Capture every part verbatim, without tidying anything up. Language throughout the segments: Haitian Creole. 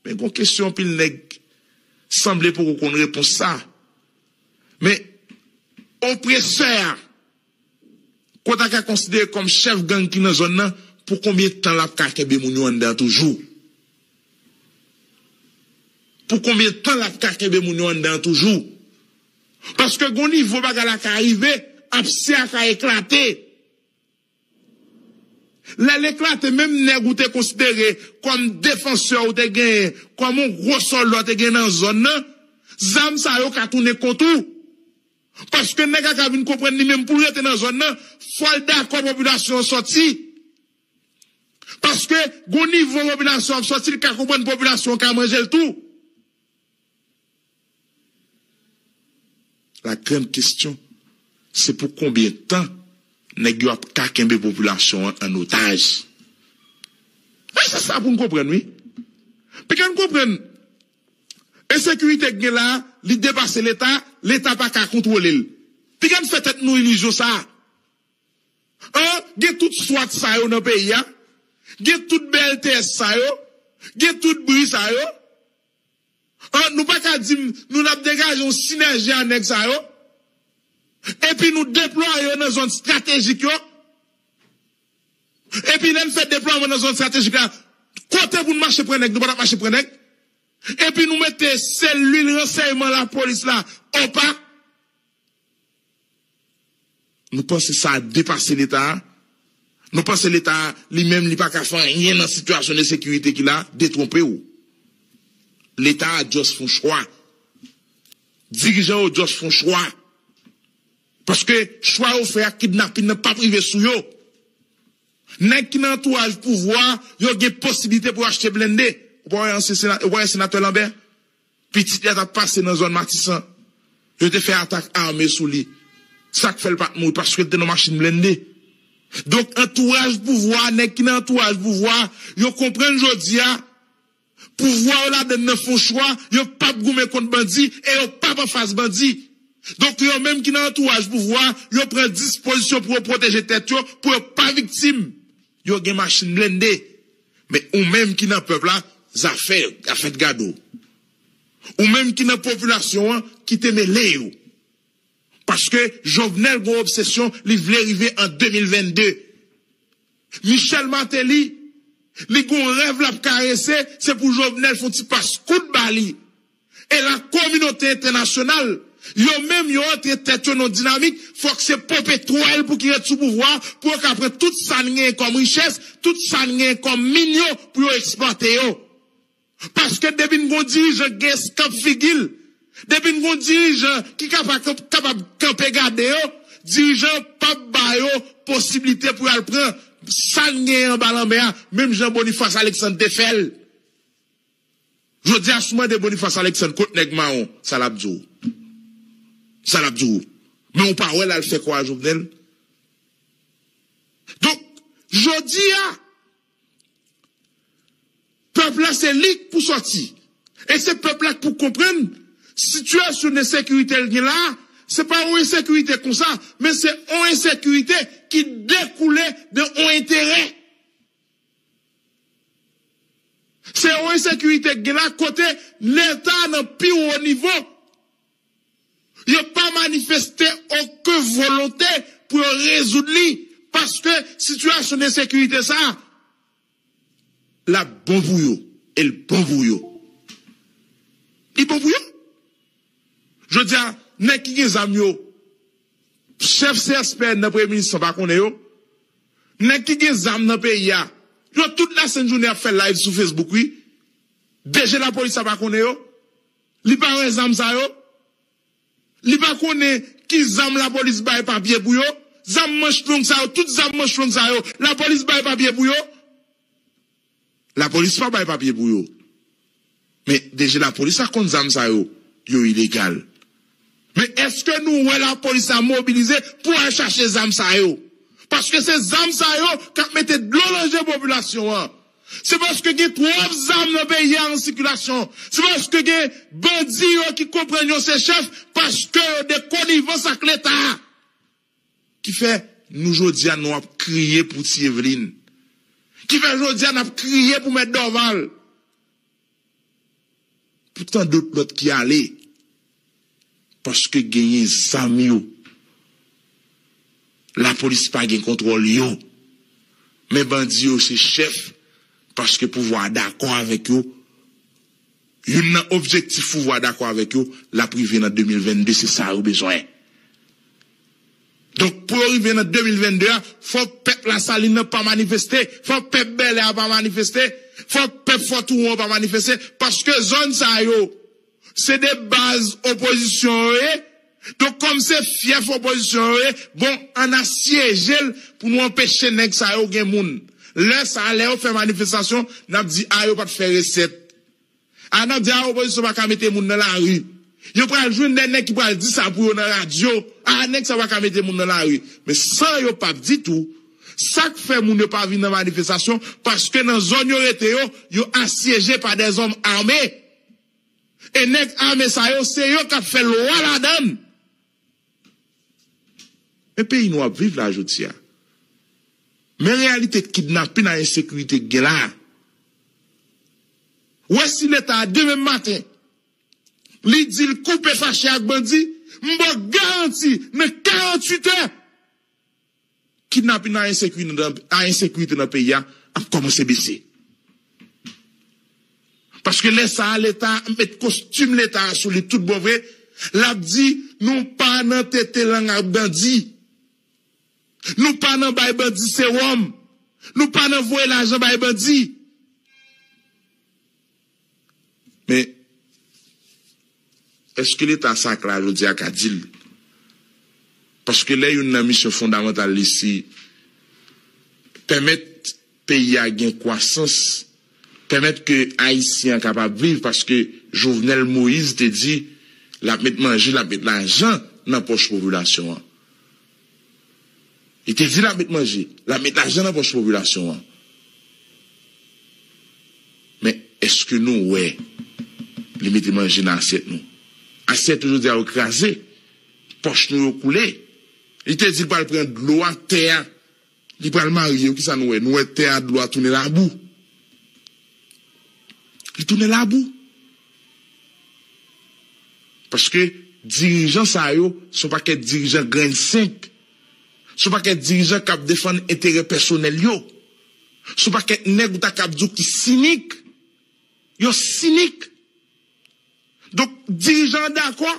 Gen yon kesyon anpil nèg sanble poko konn repons sa. Men opresè a, ke w ta ka konsidere kòm chèf gang ki nan zòn nan, pou konbyen tan l ap ka kenbe moun yo anndan an toujou? Pou konbyen tan l ap ka kenbe moun yo anndan an toujou? Paske gon nivo bagay la ka rive, abse a ka eklate. Lè l eklate, menm nèg ou te konsidere kòm defansè ou te genyen, kòm yon gwo sòlda w te genyen nan zòn nan, zam sa yo ka tounen kont ou. Paske nèg la ka vin konprann li menm pou l rete nan zòn nan, fò l dakò popilasyon an sòti. Paske gon nivo popilasyon ap sòti, li ka konprann popilasyon an ka manje l tou. La grande question, se pou konbyen tan nèg yo ap ka kenbe popilasyon an an otaj? E se sa pou n konprann, wi. Piga n konprann, ensekirite k gen la, li depase Leta, Leta pa ka kontwole l. Piga n fè tèt nou ilizyon sa. An, gen tout swat sa yo nan peyi a, gen tout B L T S sa yo, gen tout bri sa yo. An, nou pa ka di m nou n ap degaje yon sinèji a nèg sa yo, epi nou deplwaye yo nan zòn estratejik yo. Epi lè n fè deplwaman nan zòn estratejik la, kote pou n mache pran nèg, nou pa t ap mache pran nèg. Epi nou mete selil ransèyman lapolis la opa. Nou panse sa a depase Leta a? Nou panse Leta a, li menm, li pa ka fè anyen nan sitiyasyon de sekirite ki la? Detwonpe w. Leta a just fè yon chwa. Dirijan yo just fè yon chwa. Paske chwa yo fè a, kidnapin nan p ap rive sou yo. Nèg ki nan antouraj pouvwa, yo gen posiblite pou yo achte blende. Ou pa wè ansyen sena-, ou pa wè senatè Lambert? Pitit li a t ap pase nan zòn Matisan. Yo te fè atak ame sou li. Sa k fè l pa t mouri, paske l te nan machin blende. Donk, antouraj pouvwa, nèg ki nan antouraj pouvwa, yo konprann jodi a, pouvwa yo ladann nan fè yon chwa, yo p ap goumen kont bandi e yo p ap anfas bandi. Donk, yo menm ki nan antouraj pouvwa, yo pran dispozisyon pou yo pwoteje tèt yo, pou yo pa viktim. Yo gen machin blende. Men ou menm ki nan pèp la, zafè, afè gado. Ou menm ki nan popilasyon an, kite mele yo. Paske Jovenel gen yon obsesyon, li vle rive an de mil vennde. Michel Martelly, li gen yon rèv l ap karese, se pou Jovenel fè yon ti pas koud ba li. E la kominote entènasyonal, yo menm, yo antre tèt yo nan yon dinamik, fòk se ponpe twal pou ki ret sou pouvwa, pou yo ka pran tout sa n genyen kòm richès, tout sa n genyen kòm min yo, pou yo eksplwate yo. Paske depi n gon dirijan k gen eskanp figi l, depi n gon dirijan ki kapa-, kapab kanpe gade yo, dirijan p ap ba yo posiblite pou y al pran sa n genyen anba lanmè a, menm jan Boniface Alexandre te fè l. Jodi a, si w mande Boniface Alexandre kot nèg mawon, sa l ap di w. Sa l ap di w. Men w pa wè l al fè kwa a Jovenel. Donk, jodi a, pèp la se li k pou sòti. E se pèp la k pou konprann sitiyasyon de sekirite l gen la, se pa yon ensekirite konsa, men se yon ensekirite ki dekoule de yon enterè. Se yon ensekirite k gen la kote Leta nan pi wo nivo, yo pa manifeste okenn volonte pou yo rezoud li, paske sitiyasyon de sekirite sa a, l ap bon pou yo, e l bon pou yo. Li bon pou yo. Jodi a, nèg ki gen zam yo, chèf C S P N nan, premye minis lan pa konnen yo. Nèg ki gen zam nan peyi a, yo tout lasent jounen ap fè live sou Facebook, wi. D G lapolis la pa konnen yo. Li pa wè zam sa yo. Li pa konnen ki zam lapolis bay papye pou yo. Zam manch long sa yo, tout zam manch long sa yo, lapolis bay papye pou yo. Lapolis pa bay papye pou yo. Men D G lapolis la konn zam sa yo, yo ilegal. Men èske nou wè lapolis la mobilize pou al chache zam sa yo? Paske se zam sa yo k ap mete dlo nan je popilasyon an. Se paske gen twòp zam nan peyi a an sikilasyon. Se paske gen bandi yo ki konprann yo se chèf, paske yo de konivans ak Leta. Ki fè nou jodi a nou ap kriye pou Ti Eveline. Ki fè jodi a n ap kriye pou Mèt Dorval. Pou tan dòt lòt ki ale. Paske genyen zam yo. Lapolis pa gen kontwòl yo. Men bandi yo se chèf. Paske pouvwa a dakò avèk yo. Youn nan objektif pouvwa a dakò avèk yo, l ap rive nan de mil vennde, se sa yo bezwen. Donk, pou yo rive nan de mil vennde a, fò pèp Lasalin nan pa manifeste, fò pèp Bèlè a pa manifeste, fò pèp Fò Touwon an pa manifeste, paske zòn sa yo, se de baz opozisyon yo ye. Donk, kòm se fyèf opozisyon yo ye, bon, ann asyeje l pou nou anpeche nèg sa yo gen moun. Lè sa a, lè yo fè manifestasyon, n ap di, a, yo pa t fè resèt. A, n ap di, a, opozisyon pa ka mete moun nan lari. Yo pral jwenn de nèg ki pral di sa pou yo nan radyo. A, nèg sa pa ka mete moun nan lari. Men san yo p ap di tou, sa k fè moun yo pa vin nan manifestasyon, paske nan zòn yo rete yo, yo asyeje pa dèzòm ame. E nèg ame sa yo, se yo k ap fè lwa ladan l. Men peyi nou ap viv la jodi a. Men reyalite kidnapin ak ensekirite k gen la. Wè si Leta a demen maten, li di l koupe fache ak bandi, m ba w garanti nan karanntuit è, kidnapin ak ensekirite nan, ak ensekirite nan peyi a ap kòmanse bese. Paske lè sa a, Leta ap met kostim Leta a sou li tout bon vre, l ap di, nou pa nan tete lang ak bandi. Nou pa nan bay bandi sewòm. Nou pa nan voye lajan bay bandi. Men, èske Leta sa k la jodi a ka di l? Paske lè youn nan misyon fondamantal li se pèmèt peyi a gen kwasans, pèmèt ke Ayisyen an kapab viv, paske Jovenel Moïse te di l ap met manje, l ap met lajan nan pòch popilasyon an. Li te di l ap met manje, l ap met lajan nan pòch popilasyon an. Men, èske nou wè li mete manje nan asyèt nou? Asyèt nou jodi a yo kraze, pòch nou yo koule. Li te di l pral pran dlo a, tè a, li pral marye yo, kisa nou wè? Nou wè tè a, dlo a tounen labou. Li tounen labou. Paske dirijan sa yo, se yon pakèt dirijan grenn senk. Se yon pakèt dirijan k ap defann enterè pèsonèl yo. Se yon pakèt nèg ou ta kab di w ki sinik. Yo sinik. Donk, dirijan an dakò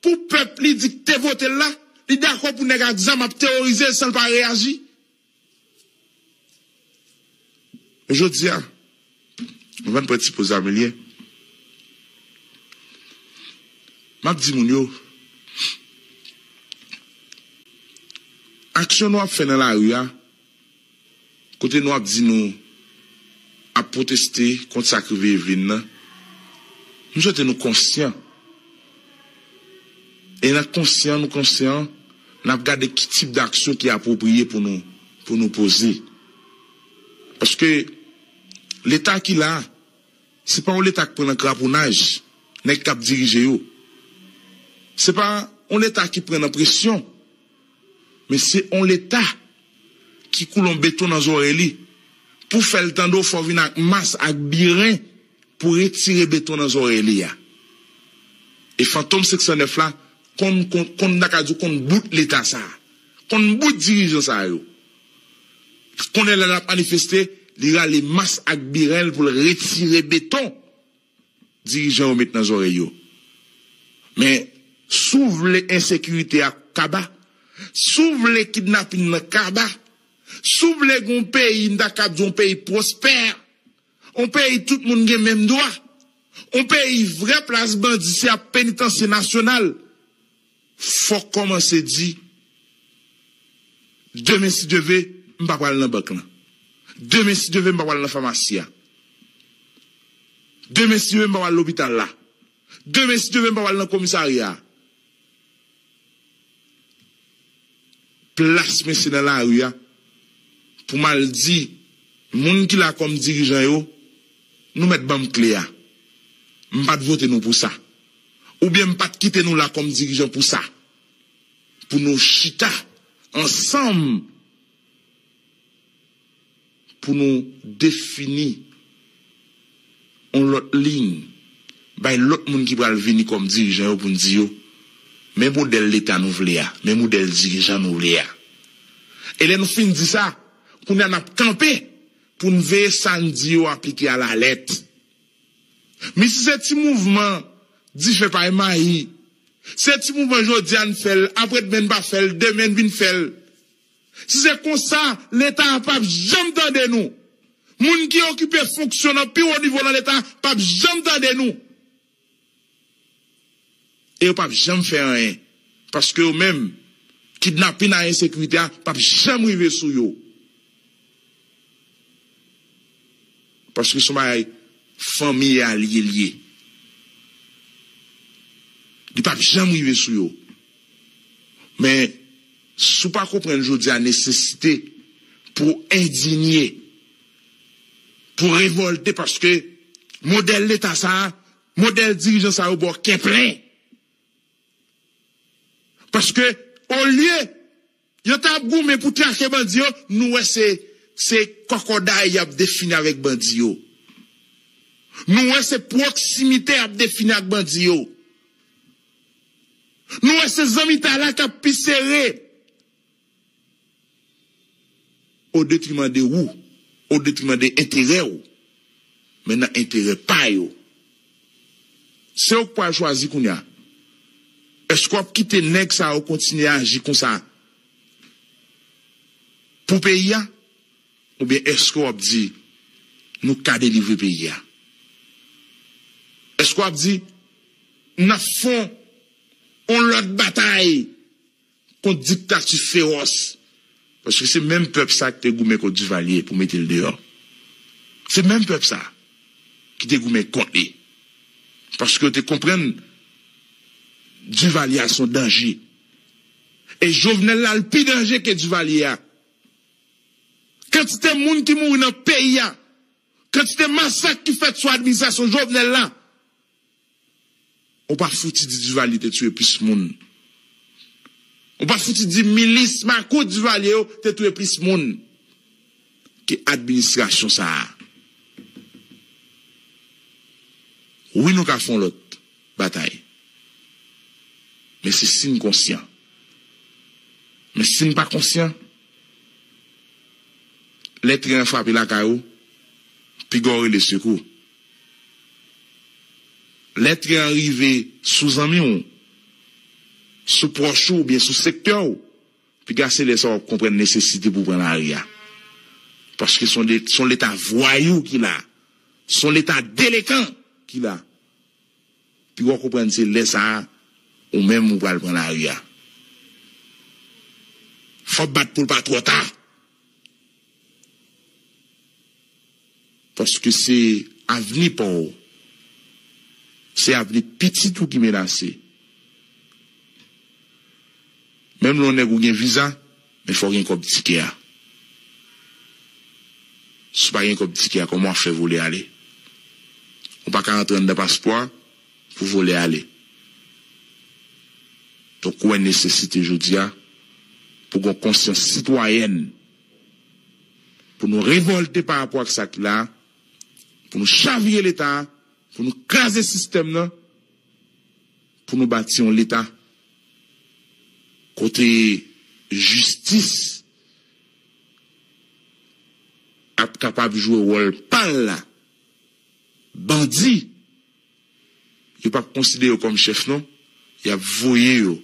pou pèp li di k te vote l la, li dakò pou nèg ak zam ap teworize l san l pa reyaji. Jodi a, m pran ti poz Amelye. M ap di moun yo, aksyon nou ap fè nan lari a, kote nou ap di nou ap pwoteste kont sa k rive Evelyn nan, m swete nou konsyan. E nan konsyan, nou konsyan, n ap gade ki tip daksyon ki apwopriye pou nou, pou nou poze. Paske Leta ki la, se pa yon Leta k pran nan kraponaj nèg k ap dirije yo. Se pa yon Leta ki pran nan presyon. Men se yon Leta ki koule yon beton nan zòrèy li. Pou fè l tande w, fò w vin ak mas ak biren pou retire beton nan zòrèy li a. E Fantom senk san nèf la konn, konn, konn, n ta ka di w konn bout Leta sa a. Konn bout dirijan sa yo. Konnen lè l ap manifeste, li rale mas ak biren l pou l retire beton dirijan yo met nan zòrèy yo. Men, si w vle ensekirite a kaba, si w vle kidnapin nan kaba, si w vle gen yon peyi, m ta kab di yon peyi pwospè, yon peyi tout moun gen menm dwa, yon peyi vrè plas bandi se ap penitansye nasyonal, fòk kòmanse di, demen si Dye ve, m pa pral nan bank lan. Demen si Dye ve, m pa pral nan famasi a. Demen si Dye ve, m pa pral lopital la. Demen si Dye ve, m pa pral nan komisarya a. Plas mwen se nan lari a pou m al di moun ki la kòm dirijan yo, nou mèt ban m kle a. M pa t vote nou pou sa. Oubyen m pa t kite nou la kòm dirijan pou sa. Pou nou chita ansanm, pou nou defini yon lòt liy. bay lòt moun ki pral vini kòm dirijan yo pou n di yo, men modèl Leta nou vle a, men modèl dirijan nou vle a. E lè nou fin di sa, kounye a n ap kanpe pou n veye sa n di yo aplike alalèt. Men si se ti mouvman dife pay mayi, se ti mouvman jodi a n fè l, apre demen n pa fè l, demen n vin fè l. Si se konsa, Leta a p ap janm tande nou. Moun ki okipe fonksyon nan pi wo nivo nan Leta a p ap janm tande nou. E yo p ap janm fè anyen. Paske yo menm, kidnapin ak ensekirite a p ap janm rive sou yo. Paske se yon bagay fanmi e alye l ye. Li p ap janm rive sou yo. Men, si w pa konprann jodi a nesesite pou w endinye, pou w revòlte, paske modèl Leta sa a, modèl dirijan sa yo ba w kè plen. Paske, olye yo ta ap goumen pou trake bandi yo, nou wè se, se kòkòday y ap defini avèk bandi yo. Nou wè se pwoksimite y ap defini ak bandi yo. Nou wè se zanmitay la k ap pi sere. O detriman de ou, o detriman de enterè w, men nan enterè pa yo. Se ou k pral chwazi kounye a. Èske w ap kite nèg sa yo kontinye aji konsa pou peyi a? Oubyen èske w ap di, nou ka delivre peyi a? Èske w ap di, n ap fè yon lòt batay kont diktati fewòs? Paske se menm pèp sa ki te goumen kont Duvalier pou mete l deyò. Se menm pèp sa ki te goumen kont li. Paske yo te konprann Duvalier a se yon danje. E Jovenel la, l pi danje ke Duvalier a. Kantite moun ki mouri nan peyi a, kantite masak ki fèt sou administrasyon Jovenel la, ou pa fouti di Duvalier te touye plis moun. Ou pa fouti di milis makout Duvalier yo te touye plis moun ke administrasyon sa a. Wi, nou ka fè yon lòt batay. Men se si n konsyan. Men si n pa konsyan, lè tren an frape lakay ou, piga w rele sekou. Lè tren an rive sou zanmi w, sou pwòch ou oubyen sou sektè w, piga se lè sa w ap konprann nesesite pou w pran lari a. Paske se yon de-, se yon leta vwayou ki la. Se yon leta delekan ki la. Piga w konprann se lè sa a, ou menm ou pral pran lari a. Fò w bat pou l pa twò ta. Paske se avni pa w, se avni pitit ou ki menase. Menm lè w nèg ou gen viza, men fò w gen kòb tikè a. Si w pa gen kòb tikè a, kòman w ap fè vole ale? Ou pa ka rantre anndan paspò a pou vole ale. Donk, ou wè nesesite jodi a pou gen yon konsyans sitwayèn, pou nou revòlte pa rapò ak sa ki la, pou nou chavire Leta a, pou nou kraze sistèm nan, pou nou bati yon Leta kote jistis ap kapab jwe wòl pa l la. Bandi, yo p ap konsidere yo kòm chèf non, y ap voye yo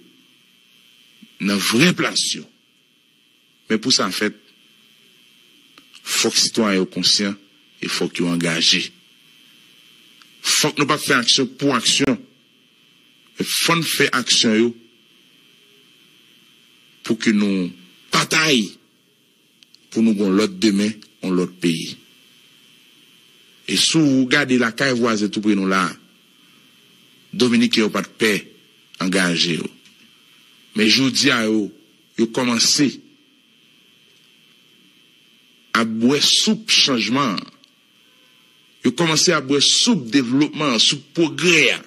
nan vrè plas yo. Men pou sa fèt, fòk sitwayen yo konsyan e fòk yo angaje. Fòk nou pa fè aksyon pou aksyon, men fò n fè aksyon yo pou ke nou batay pou nou gen yon lòt demen, yon lòt peyi. E si w gade lakay vwazen tou pre nou la a, Dominiken yo pa t pè angaje yo. Men jodi a yo, yo kòmanse ap bwè soup chanjman an. Yo kòmanse ap bwè soup devlopman an, soup pwogrè a.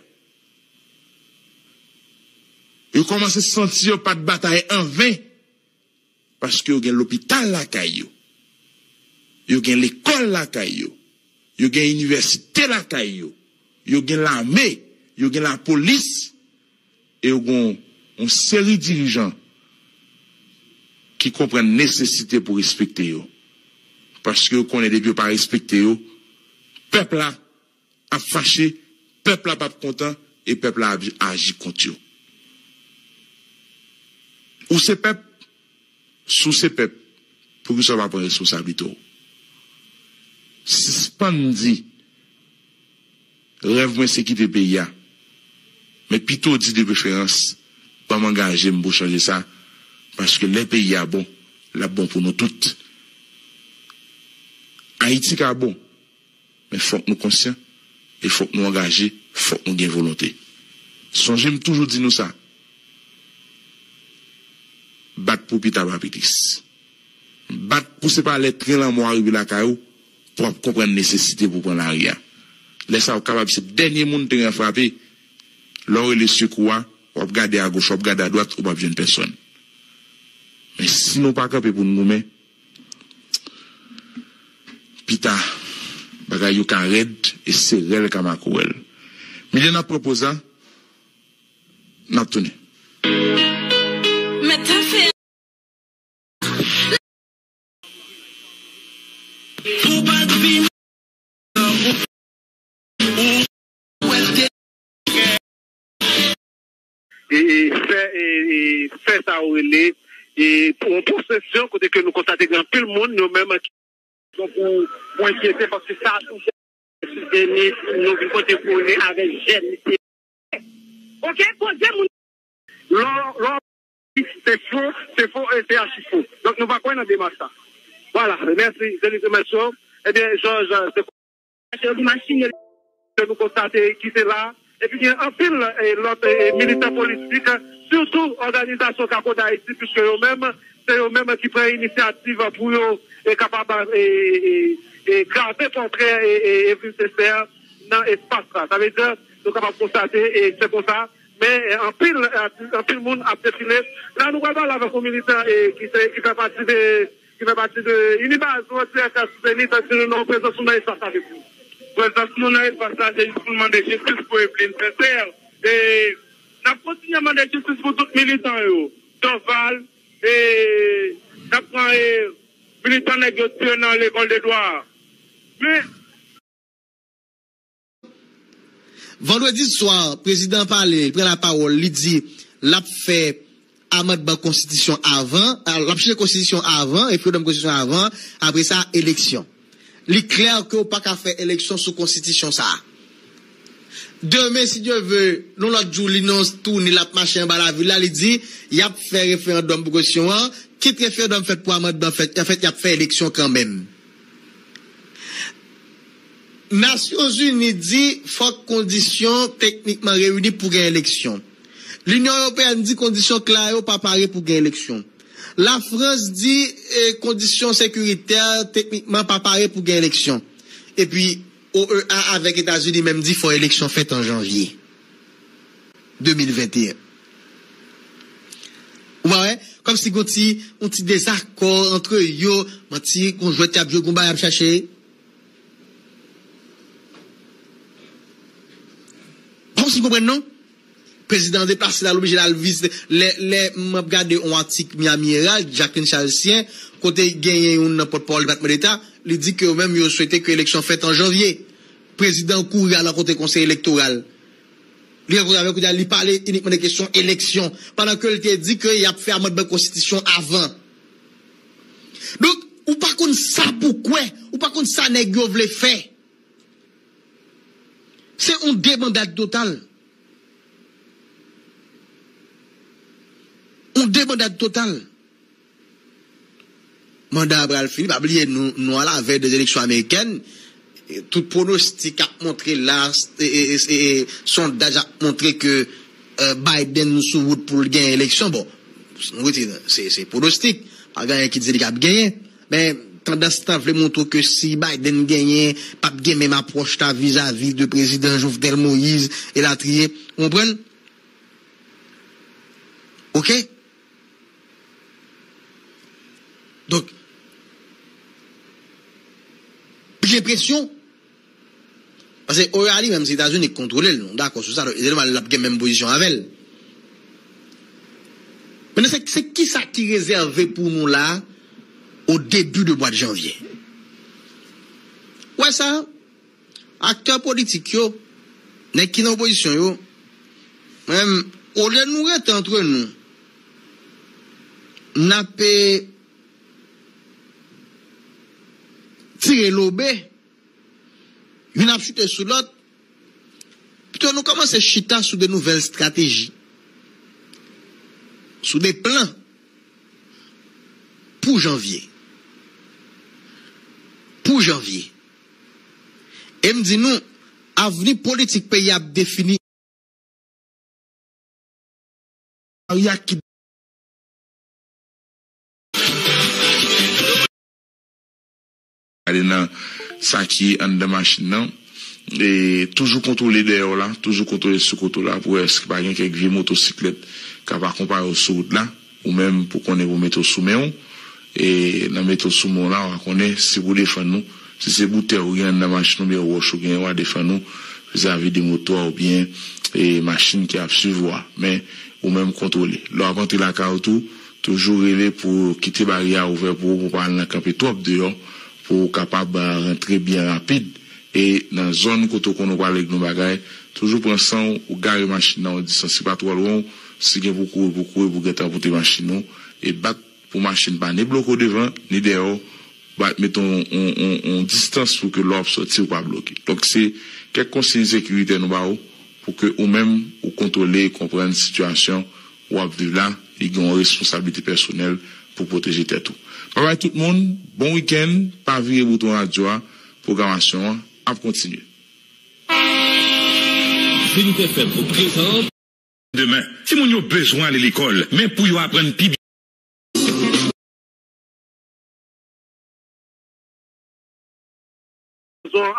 Yo kòmanse santi yo pa t batay anven, paske yo gen lopital lakay yo. Yo gen lekòl lakay yo. Yo gen inivèsite lakay yo. Yo gen lame, yo gen lapolis, e yo gen yon seri dirijan ki konprann nesesite pou respekte yo. Paske yo konnen depi yo pa respekte yo, pèp la ap fache, pèp la p ap kontan, e pèp la ap aji kont yo. Ou se pèp, si w se pèp, poukisa w pa pran responsablite w? Sispann di, rèv mwen se kite peyi a. Men pito di de preferans, ban m angaje m pou chanje sa, paske lè peyi a bon, l ap bon pou nou tout. Ayiti ka bon, men fòk nou konsyan, e fòk nou angaje, fòk nou gen volonte. Sonje m toujou di nou sa, bat pou pita pa pi tris. Bat pou se pa lè tren lanmò a rive lakay ou, pou w ap konprann nesesite pou w pran lari a. Lè sa a, w kapab se dènye moun tren an frape. Lè w rele sekou a, w ap gade agoch, w ap gade adwat, ou p ap jwenn pèsonn. Men si nou pa kanpe pou n goumen, pita, bagay yo ka rèd e se rèl ka makourèl. Milye n ap pran poz la, n ap tounen. Mèt afè. Ou pa t vin. E, e, fè, e, e, fè sa yo rele, e, pou yon pwosesyon kote ke nou konstate gen anpil moun, yo menm ki. Donk, ou, ou enkyete paske sa, Denis, nou vin pote konnen avèk jèn. Ok, poze moun. Lò, lò, se fo, se fo, e se achi fo. Donk, nou pa kwè nan demach sa. Vwala, mèsi, Denis, mèsi. Ebyen, Jòj, se ke nou konstate ki te la. Epi gen anpil, e, lòt, e, militan politik, sitou òganizasyon Kako Dayiti, piske yo menm, se yo menm ki pran inisyativ pou yo, e, kapab, e, e, e, grave pòtrè, e, e, Evelyne Sincère nan espas la. Sa vle di, nou kapab konstate, e, se konsa. Men, e, anpil, e, anpil moun ap defile. La, nou pral pale avèk yon militan, e, ki se, ki fè pati de ki fè pati de Unibaz, nou an dirèk sou Zenith, di nou non, prezans nou nan espas la, mesye. Prezans nou nan espas la, se jis pou n mande jistis pou Evelyne Sincère. E n ap kontinye mande jistis pou tout militan yo. Dorval, e n ap pran, e, militan nèg yo tiye nan lekòl de dwa a. Men, Vandredi swa, prezidan an pale, li pran lapawòl, li di l ap fè amandman konstitisyon avan, a, l ap chanje konstitisyon avan, referandòm konstitisyon avan, apre sa, eleksyon. Li klè ke w pa ka fè eleksyon sou konstitisyon sa a. Demen, si Dye ve, yon lòt jou, li non tounen, l ap mache anba lavil la, li di, y ap fè referandòm pou konstitisyon an, kit referandòm fèt pou amandman fèt, anfèt, y ap fè eleksyon kanmenm. Nasyonzini di fòk kondisyon teknikman reyini pou gen eleksyon. Linyon Ewopeyèn di kondisyon kla yo pa pare pou gen eleksyon. Lafrans di, e, kondisyon sekiritè teknikman pa pare pou gen eleksyon. Epi, O E A avèk Etazini menm di fò eleksyon fèt an janvye de mil venteyen. Ou pa wè? Kòmsi gon ti, yon ti dezakò antre yo, manti, gon jwèt y ap jwe, gon bagay y ap chache. Kòmsi w konprann non? Prezidan an deplase l al oblije l al vizite. Lè, lè m ap gade yon atik Miami Herald, Jacqueline Charles Cien, kote genyen youn nan pòtpawòl Depatman Deta, li di ke yo menm yo swete ke eleksyon fèt an janvye. Prezidan an kouri al rankontre Konsèy Elektoral. Li rankontre avè l kounye a, li pale inikman de kesyon eleksyon, pandan ke l te di ke y ap fè amandman konstitisyon avan. Donk, ou pa konn sa pou kwè, ou pa konn sa nèg yo vle fè. Se yon debandad total. Yon debandad total. Manda a pral fini, pa bliye, nou, nou alavèy de eleksyon amerikèn. Tout pwonostik ap montre la, e, e, e, e, sondaj ap montre ke, e, Biden sou wout pou l genyen eleksyon. Bon, nou retire, se, se pwonostik. Pa gen anyen ki di li k ap genyen. Men, tandans tan vle montre w ke si Biden genyen, p ap gen menm apwòch la vizavi de prezidan Jovenel Moïse, elatriye. Ou konprann? Oke? Donk, byen presyon. Paske O E A li menm, se Etazini ki kontwole l, nou dakò sou sa, donk, se nòmal l ap gen menm pozisyon avè l. Mentnan, se, se kisa ki rezève pou nou la, o debi de mwa de janvye? Ou wè sa, aktè politik yo, nèg ki nan opozisyon yo, mwen menm, olye nou rete antre nou, n ap, eh, tire lobe, youn ap chite sou lòt, pito nou kòmanse chita sou de nouvèl estrateji, sou de plan pou janvye. Pou janvye. E m di nou, avni politik peyi a ap defini. Gade nan sa ki anndan machin nan. E toujou kontwole dèyè w la, toujou kontwole sou kote w la pou wè èske pa gen kèk vye motosiklèt k ap akonpaye w sou wout la, ou menm pou konnen pou mete w sou men w. E nan mete w sou men w la, w a konnen si pou defann ou, si se boutèy ou gen anndan machin oubyen wòch ou gen, w a defann ou vizavi de moto a oubyen, e, machin ki ap swiv ou a. Men, ou menm kontwole. Lè w ap antre lakay ou tou, toujou rele pou kite baryè a ouvè pou ou, pou w pa al nan kanpe twòp deyò, pou w kapab, a, rantre byen rapid. E nan zòn kote w konn ou pral regle yon bagay, toujou pran san w, ou gare machin nan yon distans ki pa twò lwen w, si gen pou kouri, pou kouri, pou gentan pote machin ou, e bat pou machin pa ni bloke w devan, ni dèyè w, bat, mete yon, yon, yon, yon distans pou ke lè w ap sòti, ou pa bloke. Donk, se kèk konsiy sekiritè nou ba ou, pou ke ou menm, ou kontwole e konprann sitiyasyon w ap viv la, e gen yon responsablite pèsonèl pou pwoteje tèt ou. Babay tout moun, bon wikenn, pa vire bouton radyo a, pwogramasyon an ap kontinye. Zenith F M prezante. Demen, timoun yo bezwen ale lekòl, men pou yo aprann pi byen.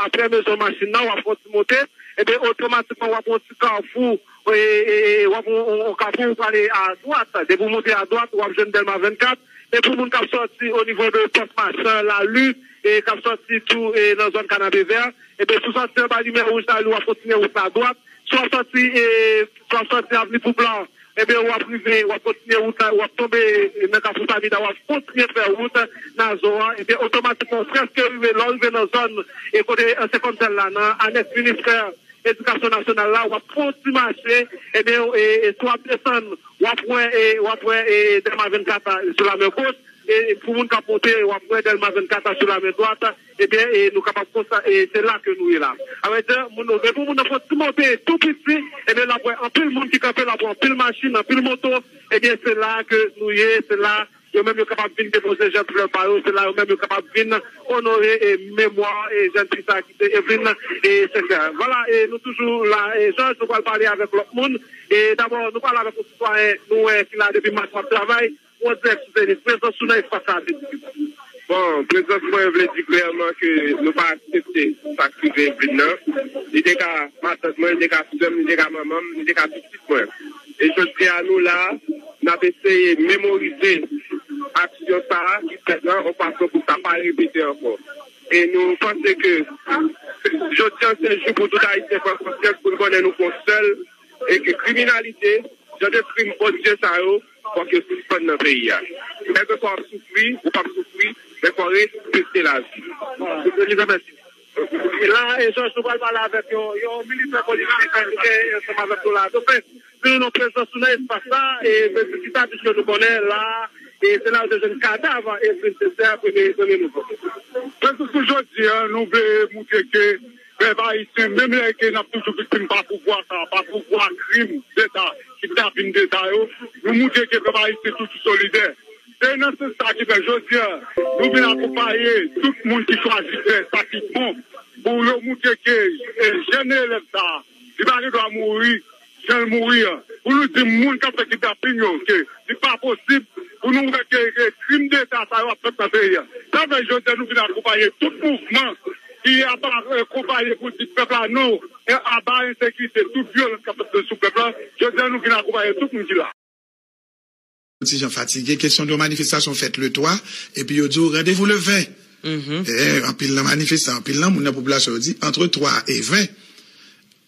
Apre mezon machin nan, w ap fè yon ti monte, ebyen, otomatikman, w ap yon ti kafou, e, e, e, w ap yon, yon, yon kafou, w prale adwat. Depi w monte adwat, w ap jwenn Dèlma vennkat. E pou moun k ap sòti o nivo de Pòs Machan, Lali, e k ap sòti tou, e nan zòn Kanapevè, ebyen, si w sòti anba limyè wouj Lali, w ap kontinye wout la dwat. Si w ap sòti, e, si w ap sòti Avni Pouplan, ebyen, w ap rive, w ap kontinye wout la, w ap tonbe nan Kafou Samida, w ap kontinye fè wout Nazon an, ebyen, otomatikman, w prèske rive, lè w rive nan zòn, e kote ansyen kòmsè la, nan anèks ministè edikasyon nasyonal la, w ap fè yon ti mache, ebyen, e, e si w ap desann, w ap wè, e, w ap wè, e, Dèlma vennkat la, sou la men goch, e, pou moun k ap monte, w ap wè Dèlma vennkat la sou la men dwat, ebyen, e, nou kapab konsta, e, se la ke nou ye la. Avèdye, moun, depi moun nan fè yon ti monte tou piti, ebyen, l ap wè anpil moun ki kanpe, l ap wè anpil machin, anpil moto, ebyen, se la ke nou ye, se la yo menm yo kapab vin depoze jèn flè pa yo, se la yo menm yo kapab vin onore, e, memwa, e, jèn fi sa ki se Evelyne, e, Sinclair. Vwala, e, nou toujou la, e, Georges, nou pral pale avèk lòt moun. E, dabò, nou pale avèk yon sitwayen, nou wè ki la depi maten w ap travay, ou an dirèk sou Zenith. Prezans ou nan espas sa vle di ki sa? Bon, prezans mwen vle di klèman ke nou pa aksepte sa k rive Evelyne nan. Li te ka matant mwen, li te ka frè m, li te ka manman m, li te ka pitit mwen. E jodi a nou la, n ap eseye memorize aksyon sa a ki fèt lan, yon fason pou sa pa repete ankò. E nou panse ke jodi a se jou pou tout Ayisyen pran konsyans, pou n konnen nou gon sèl, e ke kriminalite, jan de krim odye sa yo, fòk yo sispann nan peyi a. Kèlkeswa w ap soufri, ou p ap soufri, men fò w respekte lavi. Mèsi. La, e Jòj, nou pral pale avèk yon, yon militè politik ki ansanm avèk nou la. Dofen, nou nan prezans ou nan espas la, e mezon ki sa, piske nou konnen la, e se la yo te jwenn kadav Evelyne Sinclair, premye, premye nouvèl. Prezans nou jodi a, nou vle montre ke pèp ayisyen, menm lè ke n ap toujou viktim pa pouvwa sa, pa pouvwa krim deta, kidnapin deta yo, nou montre ke pèp ayisyen toujou solidè. Se nan sans sa ki fè jodi a, nou vin akonpaye tout moun ki chwazi fè sa ki bon pou yo montre ke, e, jèn elèv sa a, li pa gen dwa mouri jan l mouri an. Pou nou di moun k ap fè kidnapin yo ke li pa posib pou nou wè ke, ke krim deta sa yo ap fèt nan peyi a. Sa fè jodi a nou vin akonpaye tout mouvman ki ap akonpaye pou di pèp la non, e aba ensekirite, tout vyolans k ap fèt sou pèp la. Jodi a nou vin akonpaye tout moun ki la. Ti jan fatige. Kesyon de yon manifestasyon fèt le twa, epi yo di w randevou le ven. Mhm. E, anpil nan manifestan, anpil nan moun nan popilasyon yo di antre twa e ven.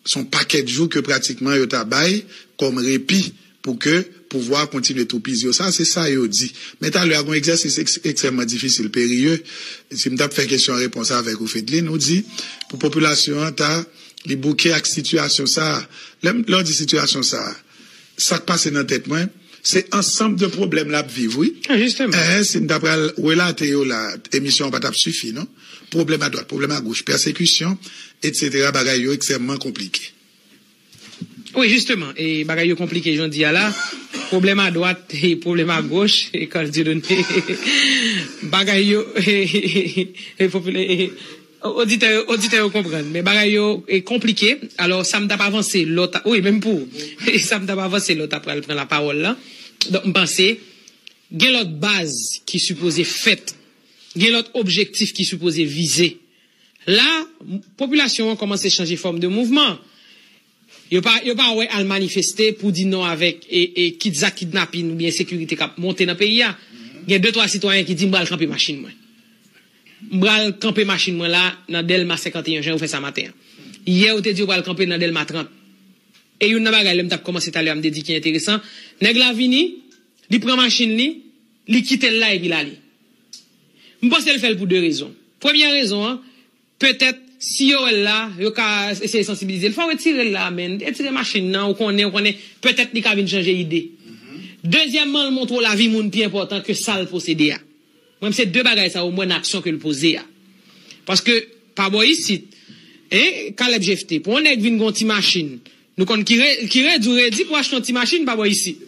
Se yon pakèt jou ke pratikman yo ta bay kòm repi pou ke pouvwa a kontinye toupizi yo. Sa, se sa yo di. Men talè a gen yon egzèsis eks-, ekstrèmman difisil, perye. Si m t ap fè kesyon repons avèk ou, Fedlin, ou di, pou popilasyon an ta, li bouke ak sitiyasyon sa a. Lè m, lè w di sitiyasyon sa a, sa k pase nan tèt mwen, se ansanm de pwoblèm l ap viv, wi. Ah, jisteman. Eh, si m ta pral relate yo la, emisyon an pa t ap sifi, non? Pwoblèm adwat, pwoblèm agoch, pèsekisyon, etsetera, bagay yo ekstrèmman konplike. Wi, jisteman, e bagay yo konplike jan di a la. Pwoblèm adwat, e pwoblèm agoch, e Carl Dieudonné. Bagay yo, e, e, e, popilè, e, oditè, oditè yo konprann, men bagay yo e konplike. Alò, sa m t ap avanse, lòt, wi, menm pou ou. Sa m t ap avanse, lòt ap pral pran lapawòl la. Donk, m panse, gen lòt baz ki sipoze fèt. Gen lòt objektif ki sipoze vize. La, popilasyon an kòmanse chanje fòm de mouvman. Yo pa, yo pa wè al manifeste pou di non avèk e, e, kit zak kidnapin oubyen ensekirite k ap monte nan peyi a. Gen de twa sitwayen ki di, "M pral kanpe machin mwen. M pral kanpe machin mwen la nan Dèlma senkanteyen jan yo fè sa maten an." Yè, yo te di yo pral kanpe nan Dèlma trant. E youn nan bagay, lè m t ap kòmanse talè a, m te di ki enteresan, nèg la vini, li pran machin li, li kite l la epi l ale. M panse l fè l pou de rezon. Premyè rezon an, petèt, si yo wè l la, yo ka eseye sansibilize l. Fò w retire l la, men. Retire machin nan, ou konnen, ou konnen, petèt li ka vin chanje ide. Dezyèmman, l montre w lavi moun pi enpòtan ke sa l posede a. Mwen, se de bagay sa yo, m wè nan aksyon ke l poze a. Paske, pa bò isit, en, Caleb Jephté, pou yon nèg vin gen yon ti machin, nou konn ki re, ki redi ou redi pou achte yon ti machin pa bò isit.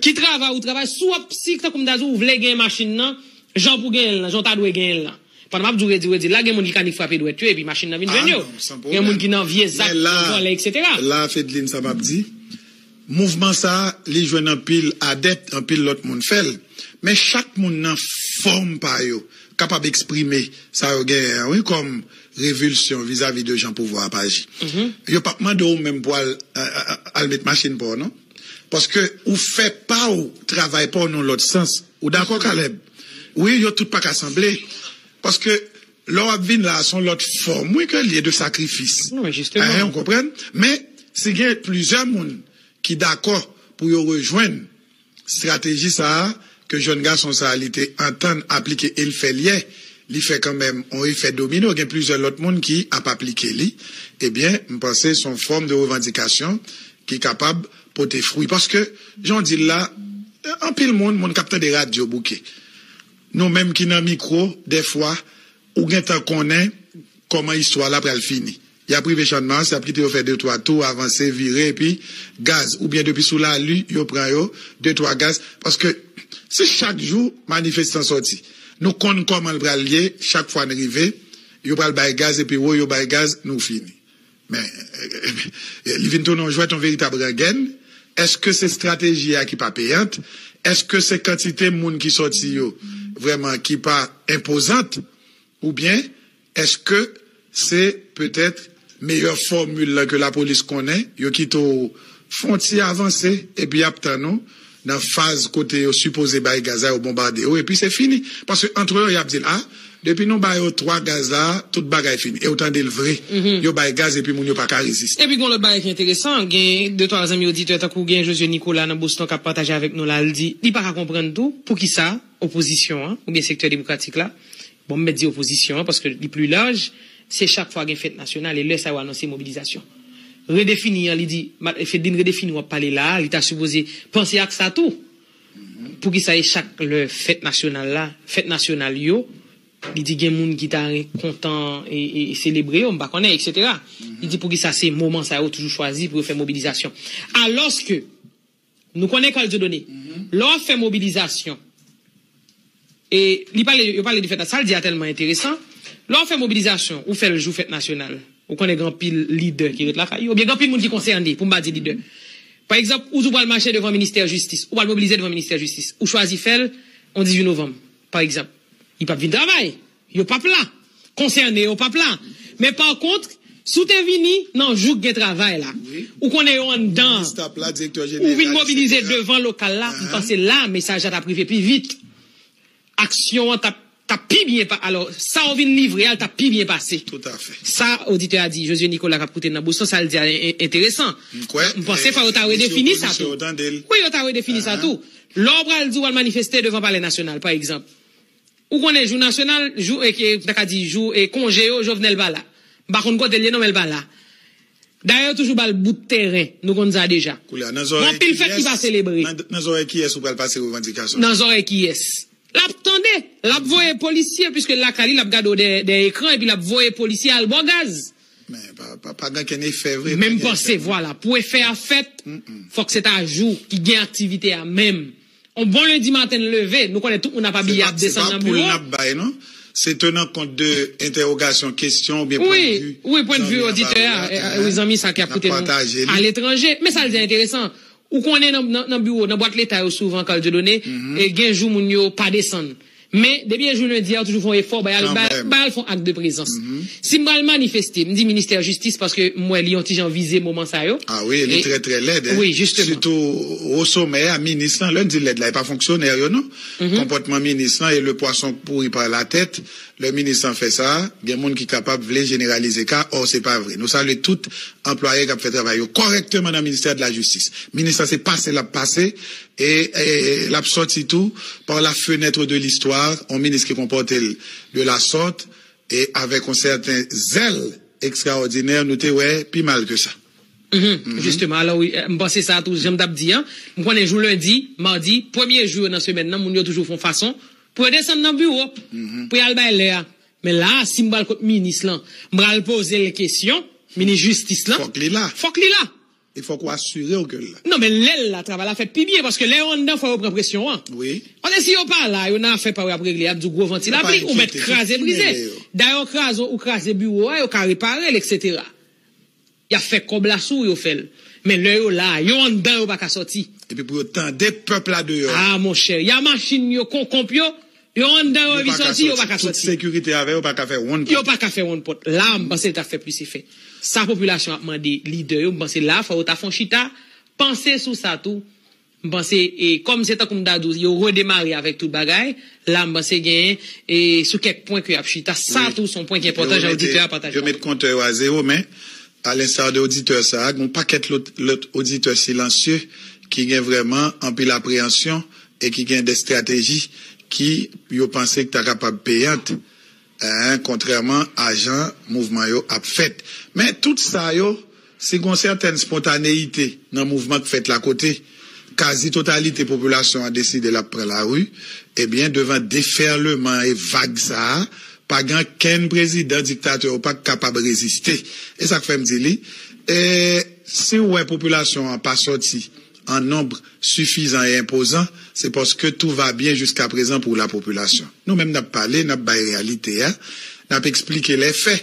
Ki travay ou travay, si w ap, si tankou m ta di w, ou vle gen machin nan, jan pou genyen l lan, jan w ta dwe genyen l lan. Pandan m ap di w redi ou redi, la gen moun ki ka ni frape dwèt yo, epi machin nan vin jwenn yo. Gen moun ki nan vye zak, vòlè, etsetera. La, Fedlin, sa m ap di, mouvman sa a, li jwenn anpil adèp, anpil lòt moun fè l. Men chak moun nan fòm pa yo kapab eksprime sa yo genyen an, wi, kòm revilsyon vizavi de jan pouvwa ap aji. Yo p ap mande w menm pou al, al, al met machin pa w, non. Paske ou fè pa w, travay pa w nan lòt sans. Ou dakò, Caleb? Wi, yo tout pa ka sanble. Paske lè w ap vin la, se yon lòt fòm, wi, ke l ye de sakrifis. Wi, jisteman. Ou konprann? Men, si gen plizyè moun ki dakò pou yo rejwenn estrateji sa a ke jèn gason sa a li te antann aplike e l fè l yè, li fè kanmenm yon efè domino, gen plizyè lòt moun ki ap aplike li, ebyen, m panse se yon fòm de revandikasyon ki kapab pote fwi. Paske, jan w di l la, anpil moun, moun k ap tande radyo bouke. Nou menm ki nan mikwo, dèfwa, ou gentan konnen kòman istwa la pral fini. Y ap rive Channmas, y ap kite yo fè de twa tou, avanse, vire, epi gaz. Oubyen depi sou Lali, yo pran yo, de twa gaz. Paske si chak jou manifestan sòti, nou konn kòman l pral ye, chak fwa n rive, yo pral bay gaz, epi wo yo bay gaz, nou fini. Men, li vin tounen yon jwèt, yon veritab rangèn. Èske se estrateji a ki pa peyant? Èske se kantite moun ki sòti yo vrèman ki pa enpozant? Oubyen, èske se petèt meyè fòmil lan ke lapolis konnen, yo kite w fè yon ti avanse, epi y ap tann ou nan faz kote yo sipoze bay gaz la, yo bonbade yo, epi se fini. Paske antre yo, y ap di l, a, depi nou ba yo twa gaz la, tout bagay fini. E w tande l vre. Yo bay gaz, epi moun yo pa ka reziste. Epi gen yon lòt bagay ki enteresan, gen de twa zanmi oditè, tankou gen Josué Nicolas nan Boston k ap pataje avèk nou la, l di, li pa ka konprann tou, poukisa opozisyon an, oubyen sektè demokratik la, bon, m mèt di opozisyon an, paske li pli laj, se chak fwa gen fèt nasyonal, e lè sa yo anonse mobilizasyon. Redefini an, li di, Fedlin, redefini w ap pale la a, li ta sipoze panse ak sa tou. Poukisa e chak lè fèt nasyonal la, fèt nasyonal yo, li di gen moun ki ta kontan e, e, e selebre yo, m pa konnen, etsetera. Li di poukisa se moman sa yo toujou chwazi pou yo fè mobilizasyon. Alòske, nou konnen Carl Dieudonné, lè w ap fè mobilizasyon, e li pale, yo pale de fèt, sa l di a tèlman enteresan, lè w ap fè mobilizasyon, ou fè l jou fèt nasyonal, ou konnen gen anpil lidè ki ret lakay yo, oubyen gen anpil moun ki konsène, pou m pa di lidè. Pa egzanp, ou di w pral mache devan ministè jistis, ou pral mobilize devan ministè jistis, ou chwazi fè l yon dizuit novanm, pa egzanp. Li p ap vin travay, yo p ap la. Konsène yo p ap la. Men pa kont, si w te vini nan jou k gen travay la, ou konnen yo anndan an, ou vin mobilize devan lokal la, m panse la, mesaj la t ap rive pi vit. Aksyon an t ap t ap pi byen pa, alò, sa w vin livre a, l t ap pi byen pase. Tout à fait. Sa oditè a di, Josué Nicolas k ap koute nan bous lan, sa l di a en- en- enteresan. M kwè. M panse fò yo ta redefini sa tou. Wi, yo ta redefini sa tou. Lè w pral di w al manifeste devan Palè Nasyonal, pa egzanp. Ou konnen jou nasyonal, jou, e, ke, ta ka di, jou, e, konje yo, Jovenel pa la. M pa konn kote l ye non, men l pa la. Dayè, yo toujou ba l bout tèren, nou konn sa deja. Gon anpil fèt ki pa selebre. Nan zòrèy kiyès ou pral pase revandikasyon? Nan zòrèy kiyès? L ap tande, l ap voye polisye, piske l lakay li, l ap gade w dèyè ekran, epi l ap voye polisye al ba w gaz. Men pa, pa, pa gen kenn efè vre. Men m panse, vwala, pou efè a fèt, fòk se ta jou ki gen aktivite a menm. On bon lendi maten n leve, nou konnen tout moun ap abiye ap desann nan biwo. Se pa poul n ap bay, non. Se tenan kont de entèwogasyon, kesyon oubyen pwennvi. Wi, wi, pwennvi oditè a, wi, zanmi sa ki ap koute nou aletranje. Men sa l di a enteresan. Ou konnen nan, nan, nan biwo, nan bwat leta yo souvan, Carl Dieudonné, e, gen jou moun yo pa desann. Men, depi e jou lendi a, yo toujou fè yon efò, bay al, bay al fè yon ak de prezans. Si m pral manifeste, m di ministè jistis, paske m wè li yon ti jan vize moman sa yo. Ah wi, li trè, trè lèd, hein? Wi, jisteman. Sitou o somè a, minis lan, lè n di lèd la, e pa fonksyonè yo, non. Konpòtman minis lan e le poisson pourri par la tête, lè minis lan fè sa, gen moun ki kapab vle jeneralize ka, or se pa vre. Nou salye tout anplwaye k ap fè travay yo kòrèkteman nan ministè de la jistis. Minis lan se pase l ap pase, e, e l ap sòti tou par la fenêtre de l'histoire, yon minis ki konpòte l de la sorte, e avèk yon sèten zèl ekstraòdinè, nou te wè pi mal ke sa. Jisteman, alò wi, m panse sa tou, jan m t ap di an, m konnen jou lendi, madi, premye jou yo nan semèn nan, moun yo toujou fè yon fason pou yo desann nan biwo, pou y al bay lè a. Men la a, si m pral kot minis lan, m pral poze l kesyon, minis jistis lan. Fòk li la. Fòk li la. E fòk ou asire w ke l la. Non, men lè l la, travay la fèt pi byen, paske lè yo anndan, fò yo pran presyon an. Wi. Paske si yo pa la, yo nan afè pa yo y ap regle, y ap di w gwo vanti lapli, ou mèt kraze brize. Dayè, kraze, ou kraze biwo a, yo ka repare l, etsetera. Y ap fè kòb la sou ou, yo fè l. Men lè yo la, yo anndan, yo pa ka sòti. Epi pou yo tande pèp la deyò a. Ah, monchè, y a machin yo, konkonp yo, yo anndan, yo anvi sòti, yo pa ka sòti. Tout sekirite avè yo, pa ka fè wonn pòt. Yo pa ka fè wonn pòt. La, m panse l ta fè plis efè. Sa popilasyon ap mande lidè yo, m panse la, fò yo ta fè yon chita, panse sou sa tou. M panse, e, kòm se tankou m ta di w, yo redemare avèk tout bagay, la, m panse genyen, e, sou kèk pwen ke y ap chita. Sa tou, se yon pwen ki enpòtan, jan oditè a pataje. Yo mete kontè yo a zewo, men, a lenstar de oditè sa a, gen yon pakèt lòt, lòt oditè silansye ki gen vrèman anpil apreyansyon e ki gen de estrateji ki yo panse ki ta kapab peyant, en, kontrèman a jan mouvman yo ap fèt. Men tout sa yo, si gen yon sètèn espontaneyite nan mouvman k fèt la, kote kazi totalite popilasyon an deside l ap pran lari, ebyen, devan defèleman e vag sa a, pa gen okenn prezidan diktatè yo pa kapab reziste. E sa k fè m di li, e, si w wè popilasyon an pa sòti an nonb sifizan e enpozan, se paske tout va byen jiskaprezan pou lapopilasyon. Nou menm n ap pale, n ap bay reyalite a, n ap eksplike lè fè.